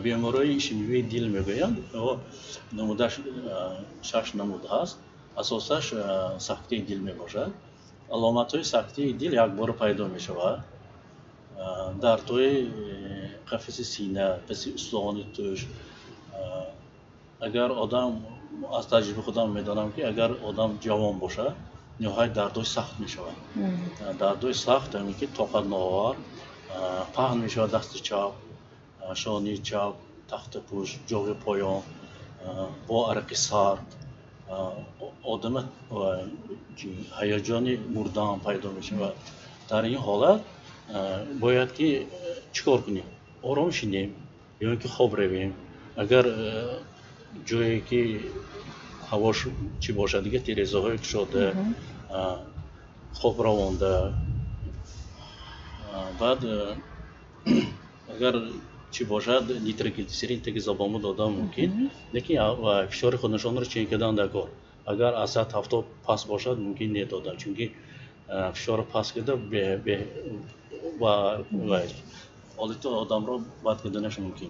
бемориҳои ишемивии дил мегӯянд, намудаш шаш намуд ҳаст, асосаш сахтии дил мебошад. Аломатҳои сахтии дил якбора пайдо мешавад: дардҳои қафаси сина, паси устухони тӯш. Агар одам, аз таҷрибаи худам медонам, ки агар одам ҷавон бошад, ниҳоят дардҳои сахт мешавад, дардҳои сахт, ҳамин ки тоқатноовар паҳн мешавад: дасти чап, шонаи чап, тахтапушт, ҷоғи поён, бо арақи сард, одама ҳаяҷони мурдан пайдо мешавад. Дар ин ҳолат бояд ки чӣ кор кунем? Ором шинем ё ин ки хоб равем. Агар ҷое ки ҳавош чӣ бошад, дига терезаҳои кушода хоб равонда, баъд агар чӣ бошад, нитроглитсерин таги забонмо додан мумкин, лекин фишори хунашонро чен кардан дар кор. Агар аз 170 паст бошад, мумкин не додан, чунки фишорро паст карда ҳолати одамро бад карданаш мумкин.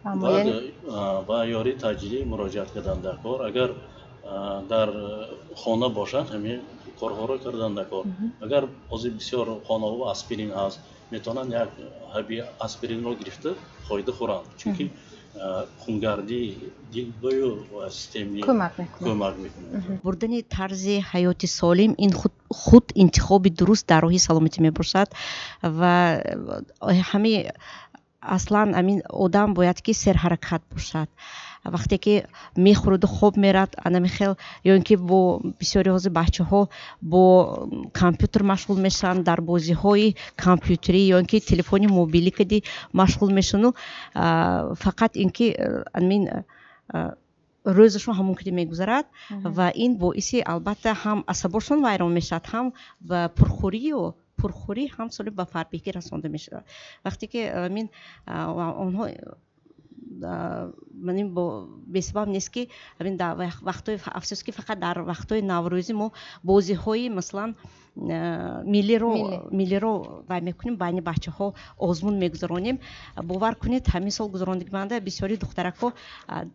Баъд ба ёрии таъҷилӣ муроҷиат кардан дар кор. Агар дар хона бошад, ҳамин корҳоро кардан дар кор. Агар ҳозир бисёр хонаҳо аспирин ҳаст, метавонанд як ҳаби аспиринро гирифта хӯрида хӯранд, чунки хунгардии дилбою ва системи кӯмак мекунад. Кӯмак мекунад. Бурдани тарзи ҳаёти солим ин худ интихоби дуруст дар роҳи саломатӣ мебошад. Ва ҳамин аслан ҳамин одам бояд ки серҳаракат бошад. Вақте ки мехӯраду хоб мерад, анами хел, ё ин ки бо бисёри ҳозир бачаҳо бо компютер машғул мешаванд, дар бозиҳои компютерӣ ё ин ки телефони мобилӣ кади машғул мешавану фақат ин ки амин рӯзашон ҳамон кади мегузарад. Ва ин боиси албатта ҳам асабошон вайрон мешавад, ҳам ба пурхӯрӣ, ҳам соли ба фарбеҳӣ расонда мешавад. Вақте ки амин онҳо манин бо бесабаб нест, ки ҳамин вақтҳои, афсӯс ки фақат дар вақтҳои Наврӯзӣ мо бозиҳои масалан миллиро вай мекунем, байни бачаҳо озмун мегузаронем. Бовар кунед, ҳамин сол гузарондагиманда бисёри духтаракҳо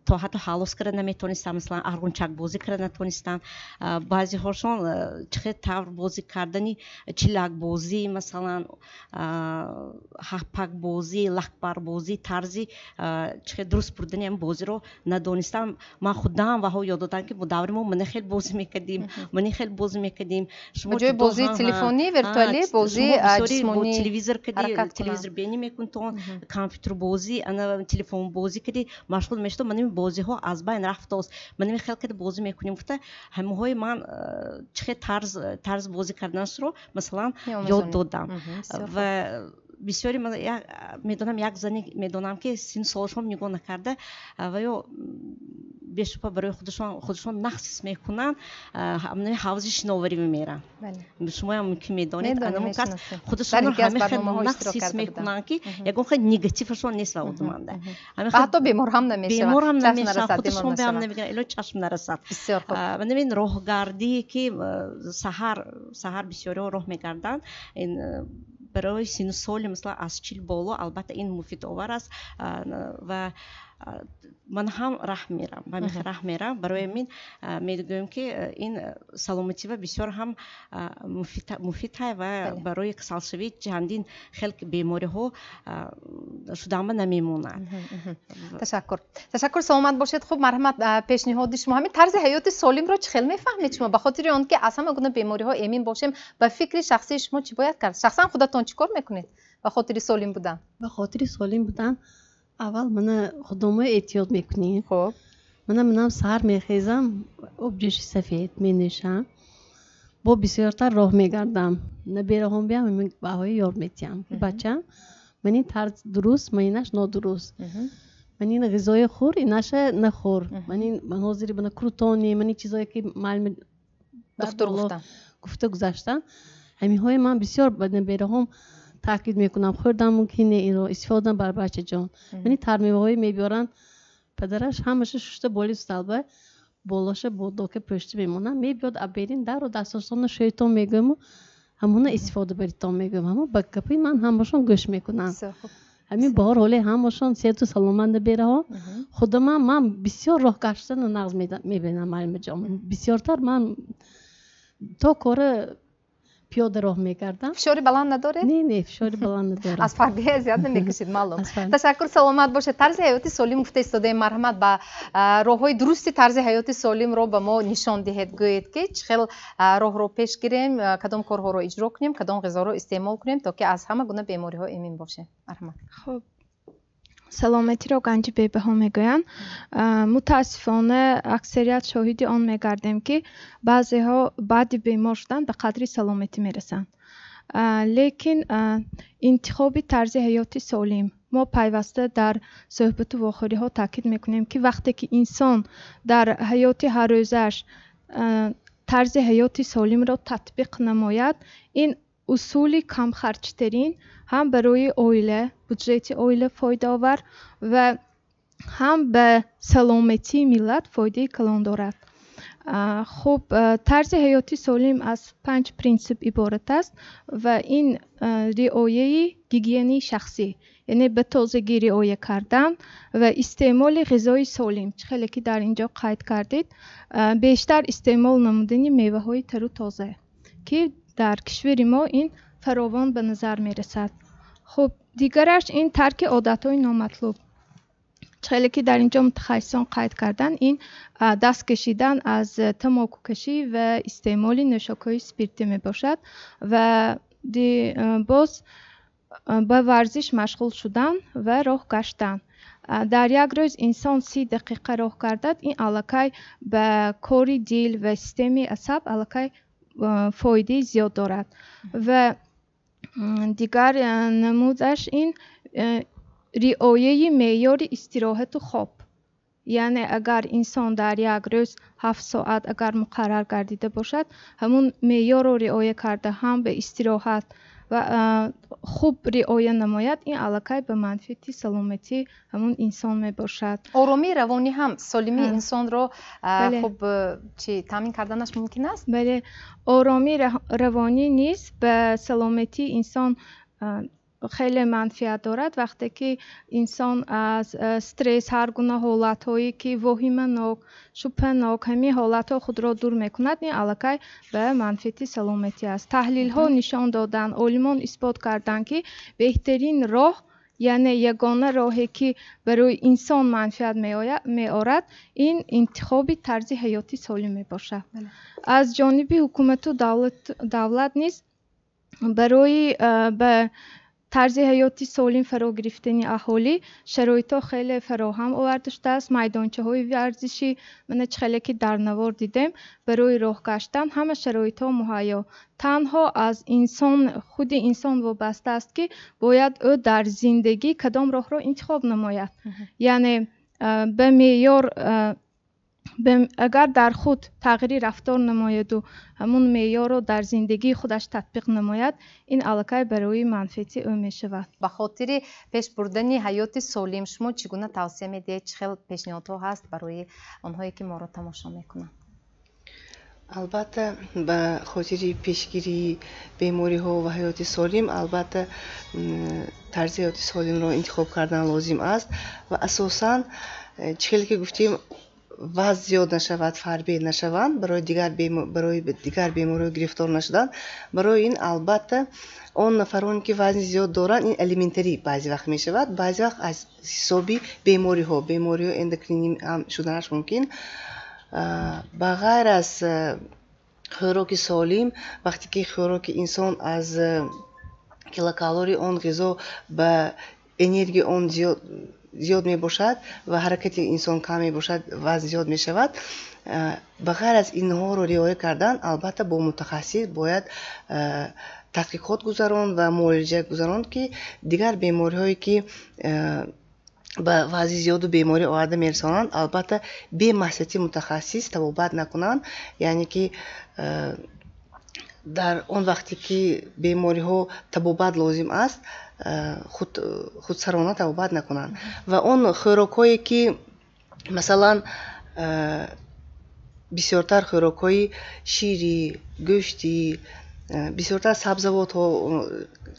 то ҳатто ҳалос карда наметонистанд, масалан арғунчакбозӣ карда натонистанд. Баъзеҳошон чӣ хел тавр бозӣ кардани чилакбозӣ, масалан ҳапакбозӣ, лакбарбозӣ, тарзи чӣ хел дуруст бурдани ҳамин бозиро надонистам. Ман худам ваҳо ёд додам, ки бо даври мо мана хел бозӣ мекардем, мана хел бозӣ мекардем. Шумо ҷои бозии телефонӣ, виртуалӣ, бозии ҷисмонӣ. Телевизор кади телевизор бинӣ мекунтон, компютербозӣ, ана телефонбозӣ кади машғул мешудам. Мана ин бозиҳо аз байн рафтааст, мана ин хел кади бозӣ мекунем гуфта, ҳамаҳои ман чӣ хел тарз бозӣ карданашро масалан ёд додам. Ва бисёри медонам, як зане медонам, ки синну солашон нигоҳ накарда ва ё бешубҳа барои худашон нақс ҳис мекунанд, ҳавзи шиноварӣ меранд. Шумоям мумкин медонед, анамон кас худашон ҳама хел нақс ҳис мекунанд, ки ягон хел негативашон нест ва одаманда. Ҳатто бемор ҳам намешавад. Бемор ҳам намешавад, худашон беам намегиранд, ило чашм нарасад. Бисёр хуб. Манамин роҳгардие ки саҳар бисёриҳо роҳ мегарданд, ин барои синну соли масалан аз 40 боло албатта ин муфидовар аст. Ва Ман ҳам раҳ мерам, раҳ мерам. Барои ҳамин мегӯем, ки ин саломатива бисёр ҳам муфидҳай ва барои касалшавӣ чандин хел бемориҳо шудаама намемонад. Ташаккур, ташаккур, саломат бошед. Хуб, марҳамат, пешниҳоди шумо, ҳамин тарзи ҳаёти солимро чӣ хел мефаҳмед шумо? Ба хотири он ки аз ҳама гуна бемориҳо эмин бошем, ба фикри шахсии шумо чӣ бояд кард? Шахсан худатон чӣ кор мекунед ба хотири солим будан? Ба хотири солим будан аввал мана худомо эҳтиёт мекунем. Хуб, мана манам саҳар мехезам, обҷӯши сафед менӯшам, бо бисёртар роҳ мегардам. Набераҳом биям, баҳои ёд метиҳам: бачам, ман ин тарз дуруст, ман инаш нодуруст, ман ин ғизои хӯр, инаша нахӯр, ман ин ҳозири мана крутони, ман ин чизое ки маълуми духтур гуфтан гуфта гузаштан, ҳаминҳои ман бисёр ба набераҳом таъкид мекунам: хӯрдан мумкин не, инро истифода бар, бачаҷон. Мани тармеваҳое мебиёранд, падараш ҳамаша шушта боли столба болоша бо дока пӯшта мемонад, мебиёд аберин дару дастошона шӯйтон мегӯяму ҳамона истифода баритон мегӯям. Ҳамо ба гапи ман ҳамашон гӯш мекунанд. Ҳамин баҳор ҳоле ҳамашон сеҳату саломат набераҳо. Худамам ман бисёр роҳ гаштану нағз мебинам, маълимаҷон. Бисёртар ман то кора пиёда роҳ мегардам. Фишори баланд надоред? Не, фишори баланд надорам. Аз фарбеҳӣ азият намекашед, маълум. Ташаккур, саломат бошед. Тарзи ҳаёти солим гуфта истодаем. Марҳамат, ба роҳҳои дурусти тарзи ҳаёти солимро ба мо нишон диҳед. Гӯед, ки чӣ хел роҳро пеш гирем, кадом корҳоро иҷро кунем, кадом ғизоро истеъмол кунем, то ки аз ҳама гуна бемориҳо эмин бошем. Марҳамат. Хуб, саломатиро ганҷи бебаҳо мегӯянд. Мутаассифона, аксарият шоҳиди он мегардем, ки баъзеҳо баъди бемор шудан ба қадри саломатӣ мерасанд. Лекин интихоби тарзи ҳаёти солим, мо пайваста дар суҳбату вохӯриҳо таъкид мекунем, ки вақте ки инсон дар ҳаёти ҳаррӯзааш тарзи ҳаёти солимро татбиқ намояд, ин усули камхарҷтарин ҳам барои оила, буҷети оила фоидаовар ва ҳам ба саломатии миллат фоидаи калон дорад. Хуб, тарзи ҳаёти солим аз панҷ принсип иборат аст ва ин риояи гигиенаи шахсӣ, яъне ба тозагӣ риоя кардан ва истеъмоли ғизои солим, чӣ хеле ки дар ин ҷо қайд кардед, бештар истеъмол намудани меваҳои тару тоза, ки дар кишвари мо ин фаровон ба назар мерасад. Хуб, дигараш ин тарки одатҳои номатлуб, хеле ки дар ин ҷо мутахассисон қайд карданд, ин даст кашидан аз тамокукашӣ ва истеъмоли нӯшокиҳои спиртӣ мебошад ва боз ба варзиш машғул шудан ва роҳ гаштан. Дар як рӯз инсон 30 дақиқа роҳ гардад, ин аллакай ба кори дил ва системаи асаб аллакай фоидаи зиёд дорад. Ва дигар намудаш ин риояи меъёри истироҳату хоб, яъне агар инсон дар як рӯз 7 соат агар муқаррар гардида бошад, ҳамун меъёрро риоя карда, ҳам ба истироҳат ва хуб риоя намояд, ин аллакай ба манфиати саломатии ҳамун инсон мебошад. Оромии равонӣ ҳам солимии инсонро хуб чи таъмин карданаш мумкин аст? Бале, оромии равонӣ низ ба саломатии инсон хеле манфиат дорад. Вақте ки инсон аз стресс, ҳар гуна ҳолатҳое ки воҳиманок, шубҳанок, ҳамин ҳолатҳо худро дур мекунад, ин аллакай ба манфиати саломатӣ аст. Таҳлилҳо нишон доданд, олимон исбот карданд, ки беҳтарин роҳ, яъне ягона роҳе ки барои инсон манфиат меорад, ин интихоби тарзи ҳаёти солим мебошад. Аз ҷониби ҳукумату давлат низ барои ба тарзи ҳаёти солим фаро гирифтани аҳолӣ шароитҳо хеле фароҳам оварда шудааст. Майдончаҳои варзишӣ, мана чӣ хеле ки дар навор дидем, барои роҳ гаштан ҳама шароитҳо муҳайё. Танҳо аз инсон, худи инсон вобаста аст, ки бояд ӯ дар зиндагӣ кадом роҳро интихоб намояд, яъне ба меъёр агар дар худ тағйири рафтор намояду ҳамун меъёрро дар зиндагии худаш татбиқ намояд, ин аллакай барои манфиати ӯ мешавад. Ба хотири пеш бурдани ҳаёти солим шумо чӣ гуна тавсия медиҳед? Чӣ хел пешниҳодҳо ҳаст барои онҳое ки моро тамошо мекунанд? Албатта, ба хотири пешгирии бемориҳо ва ҳаёти солим, албатта, тарзи ҳаёти солимро интихоб кардан лозим аст ва асосан, чӣ хеле ки гуфтем, вазн зиёд нашавад, фарбеҳ нашаванд, барои дигар бемориҳо гирифтор нашуданд. Барои ин, албатта, он нафароне ки вазни зиёд доранд, ин алиментарӣ баъзе вақт мешавад, баъзе вақт аз ҳисоби бемориҳо эндокринӣ ҳам шуданаш мумкин. Ба ғайр аз хӯроки солим, вақте ки хӯроки инсон аз килокалории он ғизо ба энергияи он зиёд мебошад ва ҳаракати инсон кам мебошад, вазн зиёд мешавад. Ба ғайр аз инҳоро риоя кардан, албатта, бо мутахассис бояд тадқиқот гузаронд ва муолиҷа гузаронд, ки дигар бемориҳое ки ба вазни зиёду беморӣ оварда мерасонанд, албатта, бе маслиҳати мутахассис табобат накунанд. Яъне ки дар он вақте ки бемориҳо табобат лозим аст, худсарона табобат накунанд. Ва он хӯрокҳое ки, масалан, бисёртар хӯрокҳои ширӣ, гӯштӣ, бисёртар сабзавотҳо,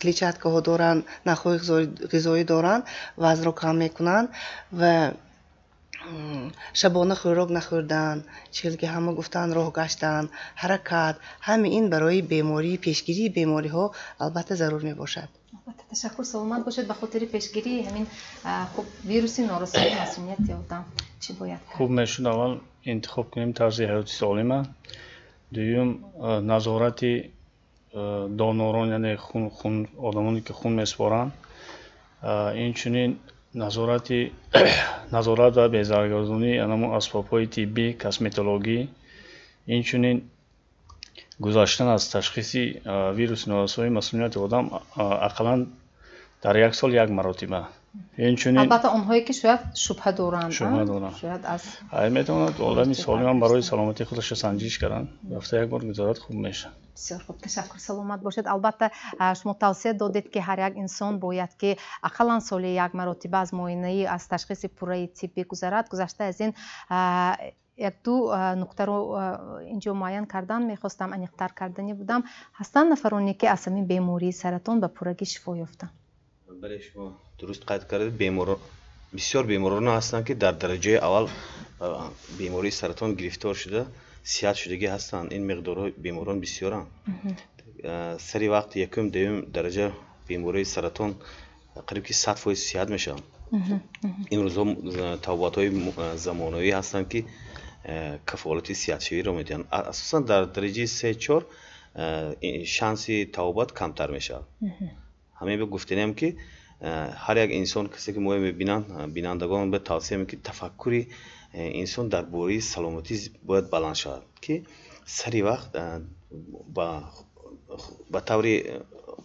клетчаткаҳо доранд, нахҳои ғизоӣ доранд, вазнро кам мекунанд ва шабона хӯрок нахӯрдан, чӣ хел ки ҳама гуфтанд, роҳ гаштан, ҳаракат, ҳамаи ин барои бемории пешгирии бемориҳо албатта зарур мебошад. Албатта, ташаккур, саломат бошед. Ба хотири пешгирии ҳамин, хуб, вируси норасоии масунияти одам чӣ бояд кард? Хуб мешуд аввал интихоб кунем тарзи ҳаёти солима, дуюм назорати донорон, яъне хун, одамоне ки хун месупоранд, инчунин назорат ва безараргардонии анамун асбобҳои тиббӣ, косметологӣ, инчунин гузаштан аз ташхиси вируси норасоии масунияти одам ақаллан дар як сол як маротиба. Инчунин албатта, онҳое ки шояд шубҳа доранд. Шубҳа доранд. Шояд аз Метавонад одами солимам барои саломатии худашро санҷиш кардан, рафта як бор гузарад, хуб мешавад. Бисёр хуб, ташаккур, саломат бошед. Албатта, шумо тавсия додед, ки ҳар як инсон бояд ки ақаллан соли як маротиба аз муоинаи, аз ташхиси пурраи тиббӣ гузарад. Гузашта аз ин, як-ду нуқтаро инҷо муайян кардан мехостам, аниқтар кардани будам. Ҳастанд нафароне, ки аз ҳамин бемории саратон ба пуррагӣ шифо ёфтанд? Бале, шумо дуруст қайд кардед. Бисёр беморон ҳастанд, ки дар дараҷаи аввал бемории саратон гирифтор шуда, сиҳат шудагӣ ҳастанд. Ин миқдорҳои беморон бисёранд. Сари вақт якум, дуюм дараҷа бемории саратон қариб ки 100% сиҳат мешаванд. Имрӯзҳо табобатҳои замонавӣ ҳастанд, ки кафолати сиҳатшавиро медиҳанд. Асосан дар дараҷаи се, чор шанси табобат камтар мешавад. Ҳамин ба гуфтанем, ки ҳар як инсон, касе ки моя мебинанд, бинандагон, ба тавсия, ки тафаккури инсон дар бораи саломатӣ бояд баланд шавад, ки сари вақт ба таври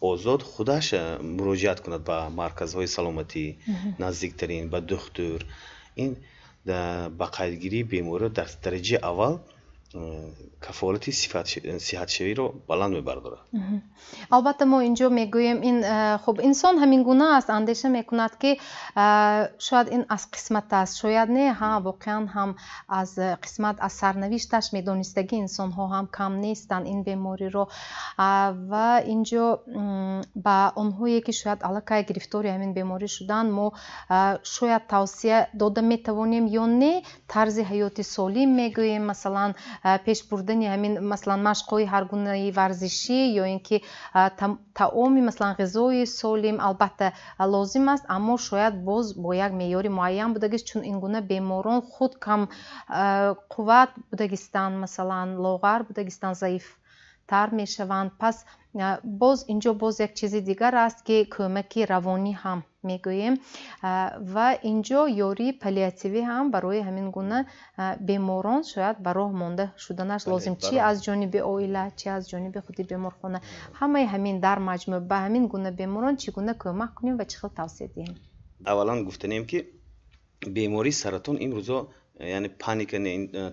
озод худаш муроҷиат кунад ба марказҳои саломатӣ наздиктарин, ба духтур. Ин ба қайдгирии бемориҳо дар дараҷаи аввал кафолати сиҳатшавиро баланд мебардорад. Албатта, мо инҷо мегӯем, ин, хуб, инсон ҳамин гуна аст, андеша мекунад, ки шояд ин аз қисмат аст, шояд не. Ҳа, воқеан ҳам аз қисмат, аз сарнавишташ медонистагии инсонҳо ҳам кам нестанд ин бемориро. Ва инҷо ба онҳое, ки шояд аллакай гирифтори ҳамин беморӣ шуданд, мо шояд тавсия дода метавонем ё не? Тарзи ҳаёти солим мегӯем, масалан, пеш бурдани ҳамин, масалан, машқҳои ҳаргунаи варзишӣ ё ин ки таоми, масалан, ғизои солим албатта лозим аст, аммо шояд боз бо як меъёри муайян будагист, чун ин гуна беморон худ кам қувват будагистанд, масалан, лоғар будагистанд, заифтар мешаванд. Пас боз инҷо боз як чизи дигар аст, ки кӯмаки равонӣ ҳам мегӯем ва инҷо ёрии паллиативӣ ҳам барои ҳамин гуна беморон шояд ба роҳ монда шуданаш лозим, чи аз ҷониби оила, чи аз ҷониби худи беморхона. Ҳамаи ҳамин дар маҷмӯъ ба ҳамин гуна беморон чӣ гуна кӯмак кунем ва чӣ хел тавсия диҳем? Аввалан гуфтанем, ки бемории саратон имрӯзо, яъне паника,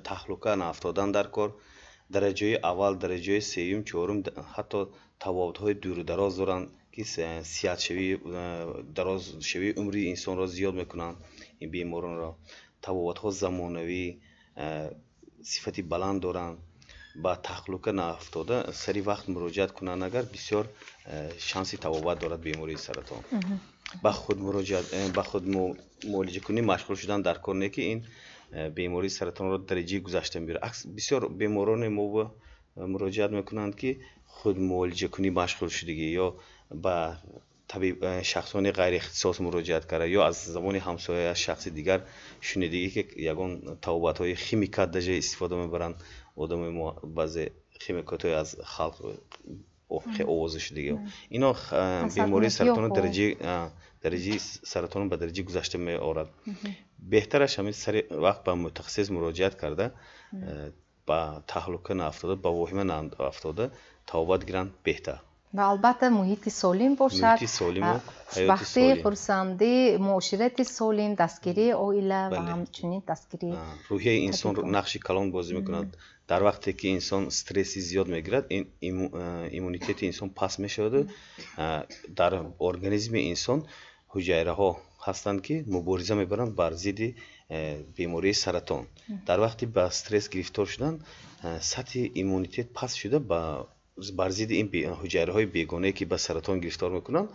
таҳлука наафтодан дар кор. Дараҷаи аввал, дараҷаи сеюм, чорум, ҳатто табобатҳои дуру дароз доранд, ки сиҳатшавӣ, дарозшавии умри инсонро зиёд мекунанд. Ин беморонро табобатҳо замонавӣ, сифати баланд доранд. Ба таҳлука наафтода сари вақт муроҷиат кунанд, агар бисёр шанси табобат дорад бемории саратон. Ба худ муроҷиат, ба худ муолиҷакунӣ машғул шудан дар кор не, ки ин бемории саратонро дараҷаи гузашта мебирад. Акс бисёр бемороне мо муроҷиат мекунанд, ки худ муолиҷакунӣ машғул шудагӣ ё ба табиб, шахсони ғайриихтисос муроҷиат карда, ё аз забони ҳамсоя, аз шахси дигар шунидагӣ, ки ягон табобатҳои химикат даже истифода мебаранд. Одамои мо баъзе химикатҳои аз халқ овоза шудагӣ, ино бемории саратоно дараҷаи саратоно ба дараҷаи гузашта меорад. Беҳтараш ҳамин сари вақт ба мутахассис муроҷиат карда, ба таҳлука наафтода, ба воҳима наафтода табобат гиранд беҳтар. Ва албатта муҳити солим бошад, хушбахтӣ, хурсандӣ, муоширати солим, дастгирии оила ва ҳамчунин дастгирии рӯҳияи инсон нақши калон бозӣ мекунад. Дар вақте ки инсон стресси зиёд мегирад, иммунитети инсон паст мешаваду дар организми инсон ҳуҷайраҳо ҳастанд, ки мубориза мебаранд бар зидди бемории саратон. Дар вақти ба стресс гирифтор шудан, сатҳи иммунитет паст шуда, бар зидди ин ҳуҷайраҳои бегонае, ки ба саратон гирифтор мекунанд,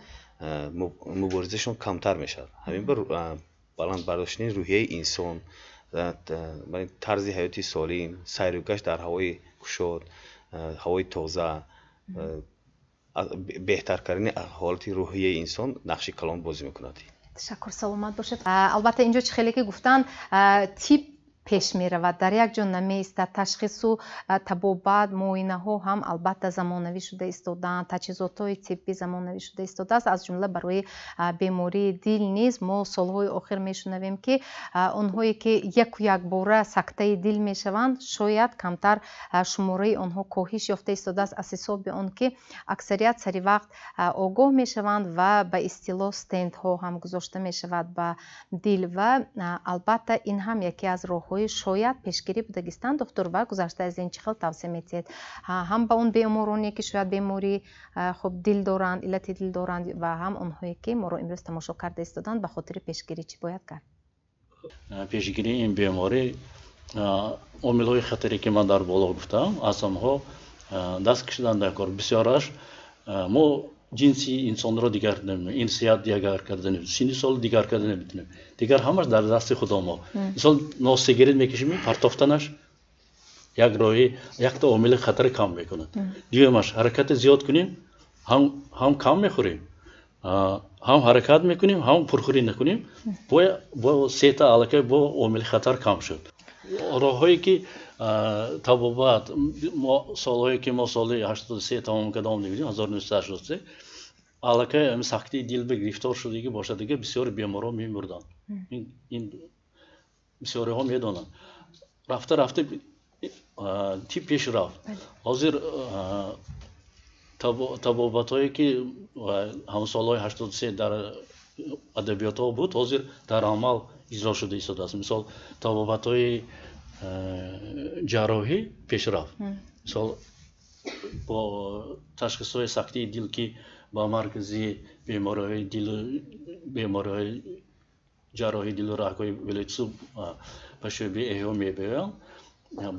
муборизашон камтар мешавад. Ҳамин бар баланд бардоштани рӯҳияи инсон, тарзи ҳаёти солим, сайру гашт дар ҳавои кушод, ҳавои тоза, беҳтар кардани ҳолати рӯҳияи инсон нақши калон бозӣ мекунад. Ташаккур, саломат бошед. Албатта, инҷо чӣ хеле ки гуфтанд, тиб пеш меравад, дар як ҷо намеистад. Ташхису табобат, муоинаҳо ҳам албатта замонавӣ шуда истодаанд, таҷҳизотҳои тиббӣ замонавӣ шуда истодааст. Аз ҷумла барои бемории дил низ мо солҳои охир мешунавем, ки онҳое ки яку якбора сактаи дил мешаванд, шояд камтар шумораи онҳо коҳиш ёфта истодааст, аз ҳисоби он ки аксарият сари вақт огоҳ мешаванд ва ба истилоҳ стентҳо ҳам гузошта мешавад ба дил. Ва албатта ин ҳам яке аз роҳҳои шояд пешгирӣ будагистанд. Доктор, ва гузашта аз ин чӣ хел тавсия метиҳед ҳам ба он бемороне, ки шояд бемории хуб дил доранд, иллати дил доранд, ва ҳам онҳое, ки моро имрӯз тамошо карда истоданд, ба хотири пешгирӣ чӣ бояд кард? Пешгирии ин беморӣ, омилҳои хатаре, ки ман дар боло гуфтам, аз онҳо даст кашидан дар кор. Бисёраш мо ҷинси инсонро дигар наметавонем, инсият дигар карда наметавонем, синни сол дигар карда наметавонем, дигар ҳамаш дар дасти худо мо. Мисол, нос сигарет мекашем, партофтанаш як роҳи, якта омили хатари кам мекунад. Дуюмаш, ҳаракати зиёд кунем, ҳам кам мехӯрем, ҳам ҳаракат мекунем, ҳам пурхӯрӣ накунем, бо сета аллакай бо омили хатар кам шуд. Роҳҳое ки табобат, мо солҳое ки мо соли 83 тамом карда омадем, 1983, аллакай ҳамин сахтии дил ба гирифтор шудагӣ бошад, дига бисёр беморон мемурданд. Ин бисёриҳо медонанд. Рафта рафта тиб пеш рафт. Ҳозир табобатҳое ки ҳамон солҳои 83 дар адабиётҳо буд, ҳозир дар амал иҷро шуда истодааст. Мисол, табобатҳои ҷарроҳӣ пеш рафт. Мисол, бо ташхисҳои сахтии дил, ки ба маркази бемориҳои дил, бемориҳои ҷарроҳии дилу рагҳои вилояти ба шӯъбаи эҳё мебиёянд,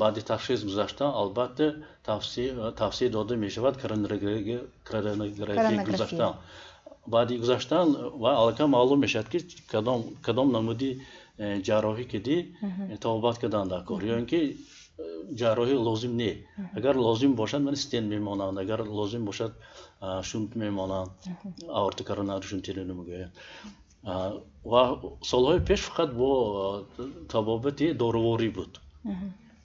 баъди ташхис гузаштан албатта тавсия дода мешавад коронарография гузаштан. Баъди гузаштан ва аллакай маълум мешавад, ки кадом намуди ҷарроҳӣ киди табобат кардан дар кор, ё ин ки ҷарроҳӣ лозим не. Агар лозим бошад, мана стент мемонанд, агар лозим бошад, шунт мемонанд, аортокоронар шунтиро мегӯянд. Ва солҳои пеш фақат бо табобати доруворӣ буд.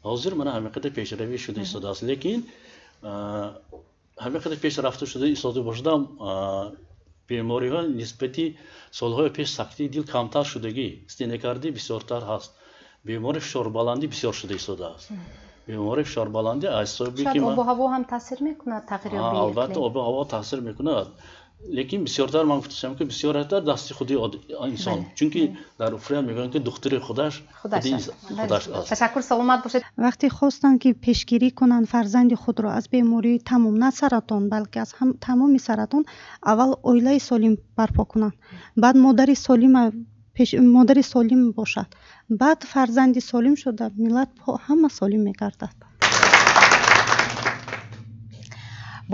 Ҳозир мана ҳамин қадар пешравӣ шуда истодааст, лекин ҳамин қадар пешрафта шуда истода бошадам, бемориҳо нисбати солҳои пеш сахтии дил камтар шудагӣ, стенокардӣ бисёртар ҳаст, бемори фишорбаландӣ бисёр шуда истодааст. Бемори фишорбаландӣ аз ҳисоби ки обу ҳаво ҳам таъсир мекунад, тағйирёбии албатта обу ҳаво таъсир мекунад, лекин бисёртар ман гуфтам, ки бисёртар дасти худи инсон, чунки дар уфрия мегӯянд, ки духтури худаш худаш аст. Ташаккур, саломат бошед. Вақте хостанд, ки пешгирӣ кунанд фарзанди худро аз бемории тамом, на саратон, балки аз тамоми саратон, аввал оилаи солим барпо кунанд, баъд модари солима, модари солим бошад, баъд фарзанди солим шуда, миллат ҳама солим мегардад.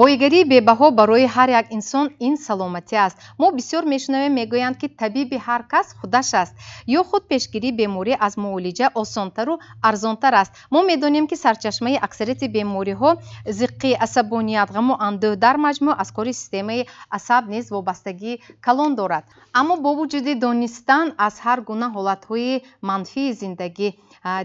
Боигарии бебаҳо барои ҳар як инсон ин саломатӣ аст. Мо бисёр мешунавем, мегӯянд, ки табиби ҳар кас худаш аст, ё худ пешгирии беморӣ аз муолиҷа осонтару арзонтар аст. Мо медонем, ки сарчашмаи аксарияти бемориҳо зиққӣ, асабоният, ғаму андӯҳ, дар маҷмӯъ аз кори системаи асаб низ вобастагии калон дорад. Аммо бо вуҷуди донистан аз ҳар гуна ҳолатҳои манфии зиндагӣ,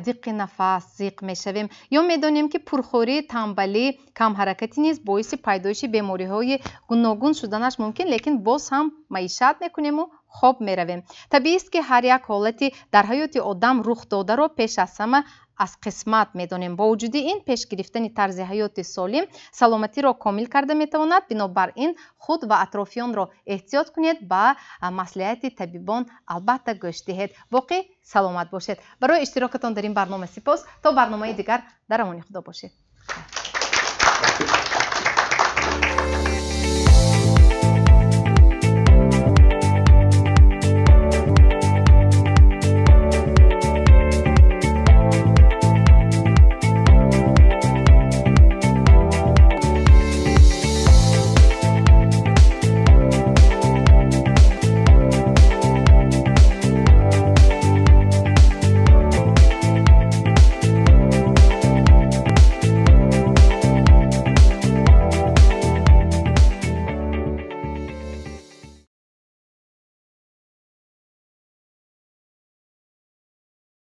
диққи нафас, зиқ мешавем, ё медонем, ки пурхӯрӣ, тамбалӣ, камҳаракатӣ низ боиси пайдоиши бемориҳои гуногун шуданаш мумкин, лекин боз ҳам маишат мекунему хоб меравем. Табиист, ки ҳар як ҳолати дар ҳаёти одам рух додаро пеш аз ҳама аз қисмат медонем. Бо вуҷуди ин, пеш гирифтани тарзи ҳаёти солим саломатиро комил карда метавонад. Бинобар ин худ ва атрофиёнро эҳтиёт кунед, ба маслиҳати табибон албатта гӯш диҳед. Боқӣ саломат бошед. Барои иштирокатон дар ин барнома сипос. То барномаи дигар дар амони Худо бошед.